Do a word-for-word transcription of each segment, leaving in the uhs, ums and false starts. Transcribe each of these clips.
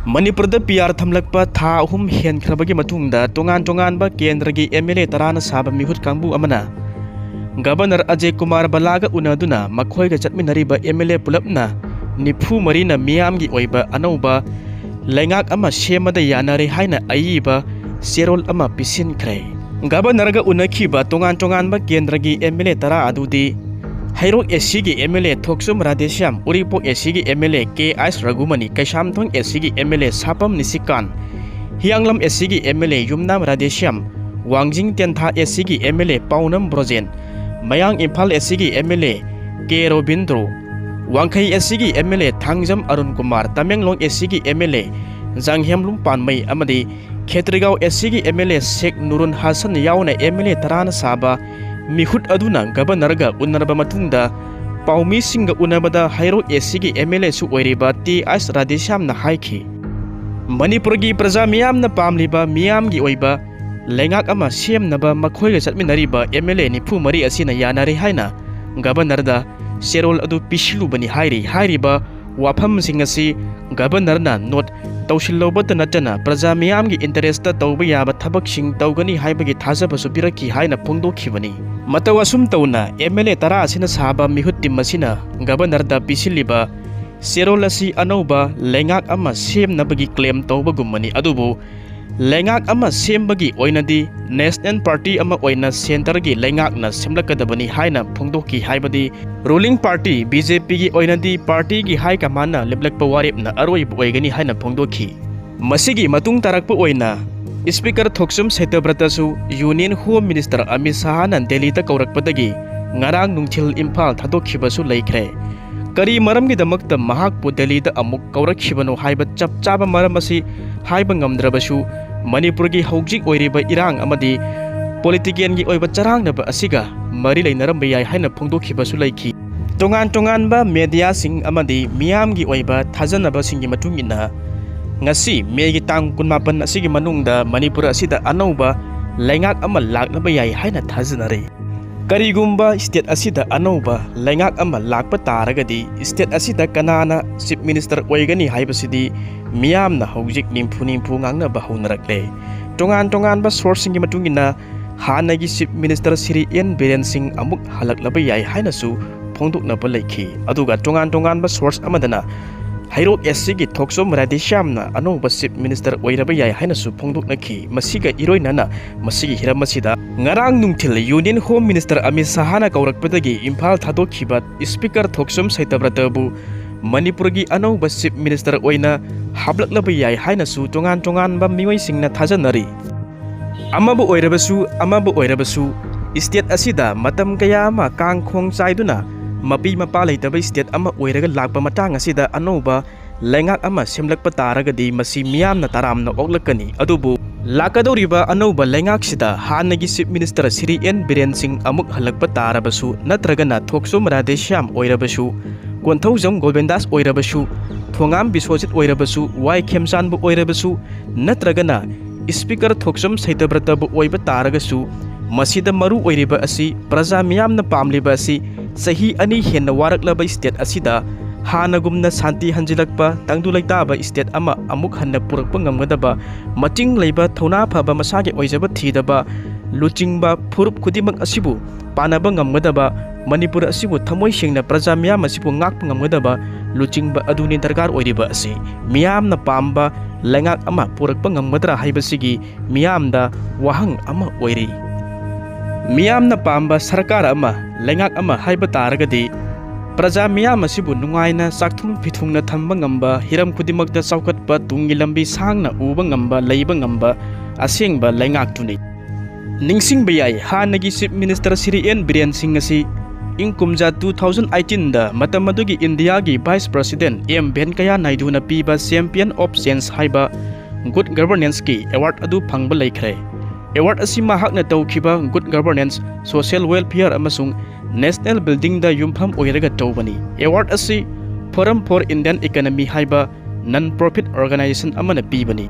ꯃꯅꯤꯄꯨꯔꯗ P R ꯊꯝꯂꯛꯄ ꯊꯥ ꯑꯍꯨꯝ ꯍꯦꯟꯈ꯭ꯔꯕꯒꯤ ꯃꯇꯨꯡꯗ ꯇꯣꯉꯥꯟ ꯇꯣꯉꯥꯟꯕ ꯀꯦꯟꯗ꯭ꯔꯒꯤ ꯑꯦꯝ ꯑꯦꯜ ꯑꯦ ꯇꯔꯥꯅ ꯁꯥꯕ ꯃꯤꯍꯨꯠ ꯀꯥꯡꯕꯨ ꯑꯃꯅ ꯒꯕꯔꯅꯔ ꯑꯖꯌ ꯀꯨꯃꯥꯔ ꯕꯂꯥꯒ ꯎꯅꯗꯨꯅ ꯃꯈꯣꯏꯒ ꯆꯠꯃꯤꯟꯅꯔꯤꯕ ꯑꯦꯝ ꯑꯦꯜ ꯑꯦ ꯄꯨꯂꯞꯅ ꯅꯤꯐꯨ ꯃꯔꯤꯅ ꯃꯤꯌꯥꯝꯒꯤ ꯑꯣꯏꯕ ꯑꯅꯧꯕ ꯂꯩꯉꯥꯛ ꯑꯃ ꯁꯦꯝꯕꯗ ꯌꯥꯅꯔꯦ ꯍꯥꯏꯅ ꯑꯏꯕ ꯆꯦꯔꯣꯜ ꯑꯃ ꯄꯤꯁꯤꯟꯈ꯭ꯔꯦ꯫ ꯒꯕꯔꯅꯔꯒ ꯎꯅꯈꯤꯕ ꯇꯣꯉꯥꯟ ꯇꯣꯉꯥꯟꯕ ꯀꯦꯟꯗ꯭ꯔꯒꯤ ꯑꯦꯝ ꯑꯦꯜ ꯑꯦ ꯇꯔꯥ ꯑꯗꯨꯗꯤ ꯍꯩꯔꯣꯛ ꯑꯦ ꯁꯤꯒꯤ M L A Thokchom Radheshyam, Uripok A ꯁꯤꯒꯤ M L A K H Raghumani, Keishamthong A ꯁꯤꯒꯤ M L A Sapam Nishikant, Hiyanglam A ꯁꯤꯒꯤ M L A Yumnam Radheshyam, Wangjing Tentha ꯑꯦ ꯁꯤꯒꯤ ꯑꯦꯝ ꯑꯦꯜ ꯑꯦ ꯄꯥꯎꯅꯝ ꯕ꯭ꯔꯣꯖꯦꯟ, ꯃꯌꯥꯡ ꯏꯝꯐꯥꯜ ꯑꯦ ꯁꯤꯒꯤ M L A K Robindro, Wangkhei A ꯁꯤꯒꯤ M L A Thangjam Arun Kumar, Tamenglong A ꯁꯤꯒꯤ ꯑꯦꯝ ꯑꯦꯜ ꯑꯦ ꯖꯥꯡꯍꯦꯝꯂꯨꯡ ꯄꯥꯟꯃꯩ ꯑꯃꯗꯤ ꯈꯦꯇ꯭ꯔꯤꯒꯥꯎ ꯑꯦ ꯁꯤꯒꯤ ꯑꯦꯝ ꯑꯦꯜ ꯑꯦ ꯁꯦꯛ ꯅꯨꯔꯨꯟ ꯍꯥꯁꯟ ꯌꯥꯎꯅ ꯑꯦꯝ ꯑꯦꯜ ꯑꯦ ꯇꯔꯥꯅ ꯁꯥꯕ ꯃꯤꯍꯨꯠ ꯑꯗꯨꯅ ꯒꯕꯔꯅꯔꯒ ꯎꯅꯔꯕ ꯃꯇꯨꯡꯗ ꯄꯥꯎꯃꯤꯁꯤꯡꯒ ꯎꯅꯕꯗ ꯍꯩꯔꯣꯛ ꯑꯦ ꯁꯤꯒꯤ ꯑꯦꯝ ꯑꯦꯜ ꯑꯦꯁꯨ ꯑꯣꯏꯔꯤꯕ ꯇꯤ ꯑꯩꯆ ꯔꯥꯙꯦꯁ꯭ꯌꯥꯝꯅ ꯍꯥꯏꯈꯤ, ꯃꯅꯤꯄꯨꯔꯒꯤ ꯄ꯭ꯔꯖꯥ ꯃꯤꯌꯥꯝꯅ ꯄꯥꯝꯂꯤꯕ ꯃꯤꯌꯥꯝꯒꯤ ꯑꯣꯏꯕ ꯂꯩꯉꯥꯛ ꯑꯃ ꯁꯦꯝꯅꯕ ꯃꯈꯣꯏꯒ ꯆꯠꯃꯤꯟꯅꯔꯤꯕ ꯑꯦꯝ ꯑꯦꯜ ꯑꯦ ꯅꯤꯐꯨ ꯃꯔꯤ ꯑꯁꯤꯅ ꯌꯥꯅꯔꯦ ꯍꯥꯏꯅ ꯒꯕꯔꯅꯔꯗ ꯆꯦꯔꯣꯜ ꯑꯗꯨ ꯄꯤꯁꯤꯜꯂꯨꯕꯅꯤ ꯍꯥꯏꯔꯤ꯫ ꯍꯥꯏꯔꯤꯕ ꯋꯥꯐꯝꯁꯤꯡ ꯑꯁꯤ ꯒꯕꯔꯅꯔꯅ ꯅꯣꯠ ꯇꯧꯁꯤꯜꯂꯧꯕꯇ ꯅꯠꯇꯅ ꯄ꯭ꯔꯖꯥ ꯃꯤꯌꯥꯝꯒꯤ ꯏꯟꯇꯔꯦꯁꯇ ꯇꯧꯕ ꯌꯥꯕ ꯊꯕꯛꯁꯤꯡ ꯇꯧꯒꯅꯤ ꯍꯥꯏꯕꯒꯤ ꯊꯥꯖꯕꯁꯨ ꯄꯤꯔꯛꯈꯤ ꯍꯥꯏꯅ ꯐꯣꯡꯗꯣꯛꯈꯤꯕꯅꯤ꯫ ꯃꯇꯧ ꯑꯁꯨꯝ ꯇꯧꯅ ꯑꯦꯝ ꯑꯦꯜ ꯑꯦ ꯇꯔꯥ ꯑꯁꯤꯅ ꯁꯥꯕ ꯃꯤꯍꯨꯠ ꯇꯤꯝ ꯑꯁꯤꯅ ꯒꯕꯔꯅꯔꯗ ꯄꯤꯁꯤꯜꯂꯤꯕ ꯆꯦꯔꯣꯜ ꯑꯁꯤ ꯑꯅꯧꯕ ꯂꯩꯉꯥꯛ ꯑꯃ ꯁꯦꯝꯅꯕꯒꯤ ꯀ꯭ꯂꯦꯝ ꯇꯧꯕꯒꯨꯝꯕꯅꯤ꯫ ꯑꯗꯨꯕꯨ ꯂꯩꯉꯥꯛ ꯑꯃ ꯁꯦꯝꯕꯒꯤ ꯑꯣꯏꯅꯗꯤ ꯅꯦꯁꯅꯦꯜ ꯄꯥꯔꯇꯤ ꯑꯃ ꯑꯣꯏꯅ ꯁꯦꯟꯇꯔꯒꯤ ꯂꯩꯉꯥꯛꯅ ꯁꯦꯝꯂꯛꯀꯗꯕꯅꯤ ꯍꯥꯏꯅ ꯐꯣꯡꯗꯣꯛꯈꯤ꯫ ꯍꯥꯏꯕꯗꯤ ꯔꯨꯂꯤꯡ ꯄꯥꯔꯇꯤ ꯕꯤ ꯖꯦ ꯄꯤꯒꯤ ꯑꯣꯏꯅꯗꯤ ꯄꯥꯔꯇꯤꯒꯤ ꯍꯥꯏ ꯀꯃꯥꯟꯅ ꯂꯦꯞꯂꯛꯄ ꯋꯥꯔꯦꯞꯅ ꯑꯔꯣꯏꯕ ꯑꯣꯏꯒꯅꯤ ꯍꯥꯏꯅ ꯐꯣꯡꯗꯣꯛꯈꯤ꯫ ꯃꯁꯤꯒꯤ ꯃꯇꯨꯡ ꯇꯥꯔꯛꯄ ꯑꯣꯏꯅ ꯁ꯭ꯄꯤꯀꯔ ꯊꯣꯛꯆꯨꯝ ꯁꯇ꯭ꯌꯕ꯭ꯔꯇꯁꯨ ꯌꯨꯅꯤꯌꯟ ꯍꯣꯝ ꯃꯤꯅꯤꯁꯇꯔ ꯑꯃꯤꯠ ꯁꯥꯍꯅ ꯗꯦꯜꯂꯤꯗ ꯀꯧꯔꯛꯄꯗꯒꯤ ꯉꯔꯥꯡ ꯅꯨꯡꯊꯤꯜ ꯏꯝꯐꯥꯜ ꯊꯥꯗꯣꯛꯈꯤꯕꯁꯨ ꯂꯩꯈ꯭ꯔꯦ꯫ ꯀꯔꯤ ꯃꯔꯝꯒꯤꯗꯃꯛꯇ ꯃꯍꯥꯛꯄꯨ ꯗꯦꯜꯂꯤꯗ ꯑꯃꯨꯛ ꯀꯧꯔꯛꯈꯤꯕꯅꯣ ꯍꯥꯏꯕ ꯆꯞ ꯆꯥꯕ ꯃꯔꯝ ꯑꯁꯤ ꯍꯥꯏꯕ ꯉꯝꯗ꯭ꯔꯕꯁꯨ, ꯃꯅꯤꯄꯨꯔꯒꯤ ꯍꯧꯖꯤꯛ ꯑꯣꯏꯔꯤꯕ ꯏꯔꯥꯡ ꯑꯃꯗꯤ ꯄꯣꯂꯤꯇꯤꯀꯦꯜꯒꯤ ꯑꯣꯏꯕ ꯆꯔꯥꯡꯅꯕ ꯑꯁꯤꯒ ꯃꯔꯤ ꯂꯩꯅꯔꯝꯕ ꯌꯥꯏ ꯍꯥꯏꯅ ꯐꯣꯡꯗꯣꯛꯈꯤꯕꯁꯨ ꯂꯩꯈꯤ꯫ ꯇꯣꯉꯥꯟ ꯇꯣꯉꯥꯟꯕ ꯃꯦꯗꯤꯌꯥꯁꯤꯡ ꯑꯃꯗꯤ ꯃꯤꯌꯥꯝꯒꯤ ꯑꯣꯏꯕ ꯊꯥꯖꯅꯕꯁꯤꯡꯒꯤ ꯃꯇꯨꯡ ꯏꯟꯅ, ꯉꯁꯤ ꯃꯦꯒꯤ ꯇꯥꯡ ꯀꯨꯟꯃꯥꯄꯟ ꯑꯁꯤꯒꯤ ꯃꯅꯨꯡꯗ ꯃꯅꯤꯄꯨꯔ ꯑꯁꯤꯗ ꯑꯅꯧꯕ ꯂꯩꯉꯥꯛ ꯑꯃ ꯂꯥꯛꯂꯕ ꯌꯥꯏ ꯍꯥꯏꯅ ꯊꯥꯖꯅꯔꯤ꯫ ꯀꯔꯤꯒꯨꯝꯕ state ꯑꯁꯤꯗ ꯑꯅꯧꯕ ꯂꯩꯉꯥꯛ ꯑꯃ ꯂꯥꯛꯄ ꯇꯥꯔꯒꯗꯤ, state ꯑꯁꯤꯗ ꯀꯅꯥꯅ Chief Minister ꯑꯣꯏꯒꯅꯤ ꯍꯥꯏꯕꯁꯤꯗꯤ ꯃꯤꯌꯥꯝꯅ ꯍꯧꯖꯤꯛ ꯅꯤꯝꯐꯨ ꯅꯤꯝꯐꯨ ꯉꯥꯡꯅꯕ ꯍꯧꯅꯔꯛꯂꯦ꯫ ꯇꯣꯉꯥꯟ ꯇꯣꯉꯥꯟꯕ sourceꯁꯤꯡꯒꯤ ꯃꯇꯨꯡ ꯏꯟꯅ, ꯍꯥꯟꯅꯒꯤ Chief Minister Shri N Biren Singh ꯑꯃꯨꯛ ꯍꯜꯂꯛꯂꯕ ꯌꯥꯏ ꯍꯥꯏꯅꯁꯨ ꯐꯣꯡꯗꯣꯛꯅꯕ ꯂꯩꯈꯤ꯫ ꯑꯗꯨꯒ ꯇꯣꯉꯥꯟ ꯇꯣꯉꯥꯟꯕ source ꯑꯃꯗꯅ ꯍꯩꯔꯣꯛ SCꯒꯤ ꯊꯣꯛꯆꯣꯝ ꯔꯥꯙꯦꯁ꯭ꯌꯥꯝꯅ ꯑꯅꯧꯕ Chief Minister ꯑꯣꯏꯔꯕ ꯌꯥꯏ ꯍꯥꯏꯅꯁꯨ ꯐꯣꯡꯗꯣꯛꯅꯈꯤ꯫ ꯃꯁꯤꯒ ꯏꯔꯣꯏꯅꯅ ꯃꯁꯤꯒꯤ ꯍꯤꯔꯝ ꯑꯁꯤꯗ ꯉꯔꯥꯡ ꯅꯨꯡꯊꯤꯜ Union Home Minister Amit ꯁꯍꯥꯅ ꯀꯧꯔꯛꯄꯗꯒꯤ Imphal ꯊꯥꯗꯣꯛꯈꯤꯕ Speaker ꯊꯣꯛꯆꯣꯝ ꯁꯩꯇꯕ꯭ꯔꯇꯕꯨ ꯃꯅꯤꯄꯨꯔꯒꯤ ꯑꯅꯧꯕ Chief Minister ꯑꯣꯏꯅ ꯍꯥꯞꯂꯛꯂꯕ ꯌꯥꯏ ꯍꯥꯏꯅꯁꯨ ꯇꯣꯉꯥꯟ ꯇꯣꯉꯥꯟꯕ ꯃꯤꯑꯣꯏꯁꯤꯡꯅ ꯊꯥꯖꯅꯔꯤ꯫ ꯑꯃꯕꯨ ꯑꯣꯏꯔꯕꯁꯨ, ꯑꯃꯕꯨ ꯑꯣꯏꯔꯕꯁꯨ, state ꯑꯁꯤꯗ ꯃꯇꯝ ꯀꯌꯥ ꯑꯃ ꯀꯥꯡꯈꯣꯡ ꯆꯥꯏꯗꯨꯅ ꯃꯄꯤ ꯃꯄꯥ ꯂꯩꯇꯕ state ꯑꯃ ꯑꯣꯏꯔꯒ ꯂꯥꯛꯄ ꯃꯇꯥꯡ ꯑꯁꯤꯗ ꯑꯅꯧꯕ ꯂꯩꯉꯥꯛ ꯑꯃ ꯁꯦꯝꯂꯛꯄ ꯇꯥꯔꯒꯗꯤ ꯃꯁꯤ ꯃꯤꯌꯥꯝꯅ ꯇꯔꯥꯝꯅ ꯑꯣꯛꯂꯛꯀꯅꯤ꯫ ꯑꯗꯨꯕꯨ ꯂꯥꯛꯀꯗꯧꯔꯤꯕ ꯑꯅꯧꯕ ꯂꯩꯉꯥꯛꯁꯤꯗ ꯍꯥꯟꯅꯒꯤ Chief Minister Shri N Biren Singh ꯑꯃꯨꯛ ꯍꯜꯂꯛꯄ ꯇꯥꯔꯕꯁꯨ, ꯅꯠꯇ꯭ꯔꯒꯅ ꯊꯣꯛꯆꯣꯝ ꯔꯥꯙꯦꯁ꯭ꯌꯥꯝ ꯑꯣꯏꯔꯕꯁꯨ, ꯀꯣꯟꯊꯧꯖꯝ ꯒꯣꯕꯤꯟꯗꯥꯁ ꯑꯣꯏꯔꯕꯁꯨ, ꯊꯣꯉꯥꯝ ꯕꯤꯁ꯭ꯋꯖꯤꯠ ꯑꯣꯏꯔꯕꯁꯨ, ꯋꯥꯏ ꯈꯦꯝꯆꯥꯟꯕ ꯑꯣꯏꯔꯕꯁꯨ, ꯅꯠꯇ꯭ꯔꯒꯅ Speaker ꯊꯣꯛꯆꯣꯝ ꯁꯩꯇꯕ꯭ꯔꯇꯕꯨ ꯑꯣꯏꯕ ꯇꯥꯔꯒꯁꯨ, ꯃꯁꯤꯗ ꯃꯔꯨ ꯑꯣꯏꯔꯤꯕ ꯑꯁꯤ, ꯄ꯭ꯔꯖꯥ ꯃꯤꯌꯥꯝꯅ ꯄꯥꯝꯂꯤꯕ ꯑꯁꯤ, ꯆꯍꯤ ꯑꯅꯤ ꯍꯦꯟꯅ ꯋꯥꯔꯛꯂꯕ state ꯑꯁꯤꯗ ꯍꯥꯟꯅꯒꯨꯝꯅ ꯁꯥꯟꯇꯤ ꯍꯟꯖꯤꯜꯂꯛꯄ, ꯇꯪꯗꯨ ꯂꯩꯇꯥꯕ state ꯑꯃ ꯑꯃꯨꯛ ꯍꯟꯅ ꯄꯨꯔꯛꯄ ꯉꯝꯒꯗꯕ, ꯃꯆꯤꯡ ꯂꯩꯕ, ꯊꯧꯅꯥ ꯐꯕ, ꯃꯁꯥꯒꯤ ꯑꯣꯏꯖꯕ ꯊꯤꯗꯕ, ꯂꯨꯆꯤꯡꯕ ꯐꯨꯔꯨꯞ ꯈꯨꯗꯤꯡꯃꯛ ꯑꯁꯤꯕꯨ ꯄꯥꯟꯅꯕ ꯉꯝꯒꯗꯕ, ꯃꯅꯤꯄꯨꯔ ꯑꯁꯤꯕꯨ ꯊꯃꯣꯏ ꯁꯦꯡꯅ ꯄ꯭ꯔꯖꯥ ꯃꯤꯌꯥꯝ ꯑꯁꯤꯕꯨ ꯉꯥꯛꯄ ꯉꯝꯒꯗꯕ ꯂꯨꯆꯤꯡꯕ ꯑꯗꯨꯅꯤ ꯗꯔꯀꯥꯔ ꯑꯣꯏꯔꯤꯕ ꯑꯁꯤ꯫ ꯃꯤꯌꯥꯝꯅ ꯄꯥꯝꯕ ꯂꯩꯉꯥꯛ ꯑꯃ ꯄꯨꯔꯛꯄ ꯉꯝꯒꯗ꯭ꯔꯥ ꯍꯥꯏꯕꯁꯤꯒꯤ ꯃꯤꯌꯥꯝꯗ ꯋꯥꯍꯪ ꯑꯃ ꯑꯣꯏꯔꯤ꯫ ꯃꯤꯌꯥꯝꯅ ꯄꯥꯝꯕ ꯁꯔꯀꯥꯔ ꯑꯃ, ꯂꯩꯉꯥꯛ ꯑꯃ ꯍꯥꯏꯕ ꯇꯥꯔꯒꯗꯤ, ꯄ꯭ꯔꯖꯥ ꯃꯤꯌꯥꯝ ꯑꯁꯤꯕꯨ ꯅꯨꯡꯉꯥꯏꯅ ꯆꯥꯛꯊꯨꯡ ꯐꯤꯊꯨꯡꯅ ꯊꯝꯕ ꯉꯝꯕ, ꯍꯤꯔꯝ ꯈꯨꯗꯤꯡꯃꯛꯇ ꯆꯥꯎꯈꯠꯄ, ꯇꯨꯡꯒꯤ ꯂꯝꯕꯤ ꯁꯥꯡꯅ ꯎꯕ ꯉꯝꯕ, ꯂꯩꯕ ꯉꯝꯕ ꯑꯁꯦꯡꯕ ꯂꯩꯉꯥꯛꯇꯨꯅꯤ꯫ ꯅꯤꯡꯁꯤꯡꯕ ꯌꯥꯏ, ꯍꯥꯟꯅꯒꯤ Chief Minister Shri N Biren Singh ꯑꯁꯤ ꯏꯪ ꯀꯨꯝꯖꯥ two thousand eighteen ꯗ ꯃꯇꯝ ꯑꯗꯨꯒꯤ ꯏꯟꯗꯤꯌꯥꯒꯤ Vice President ꯑꯦꯝ ꯚꯦꯟꯀꯌꯥ ꯅꯥꯏꯗꯨꯅ ꯄꯤꯕ Champion of Change ꯍꯥꯏꯕ Good Governance ꯀꯤ award ꯑꯗꯨ ꯐꯪꯕ ꯂꯩꯈ꯭ꯔꯦ꯫ Award ꯑꯁꯤ ꯃꯍꯥꯛꯅ ꯇꯧꯈꯤꯕ Good Governance, Social Welfare ꯑꯃꯁꯨꯡ National Building ꯗ ꯌꯨꯝꯐꯝ ꯑꯣꯏꯔꯒ ꯇꯧꯕꯅꯤ꯫ Award ꯑꯁꯤ Forum for Indian Economy ꯍꯥꯏꯕ non-profit organization ꯑꯃꯅ ꯄꯤꯕꯅꯤ꯫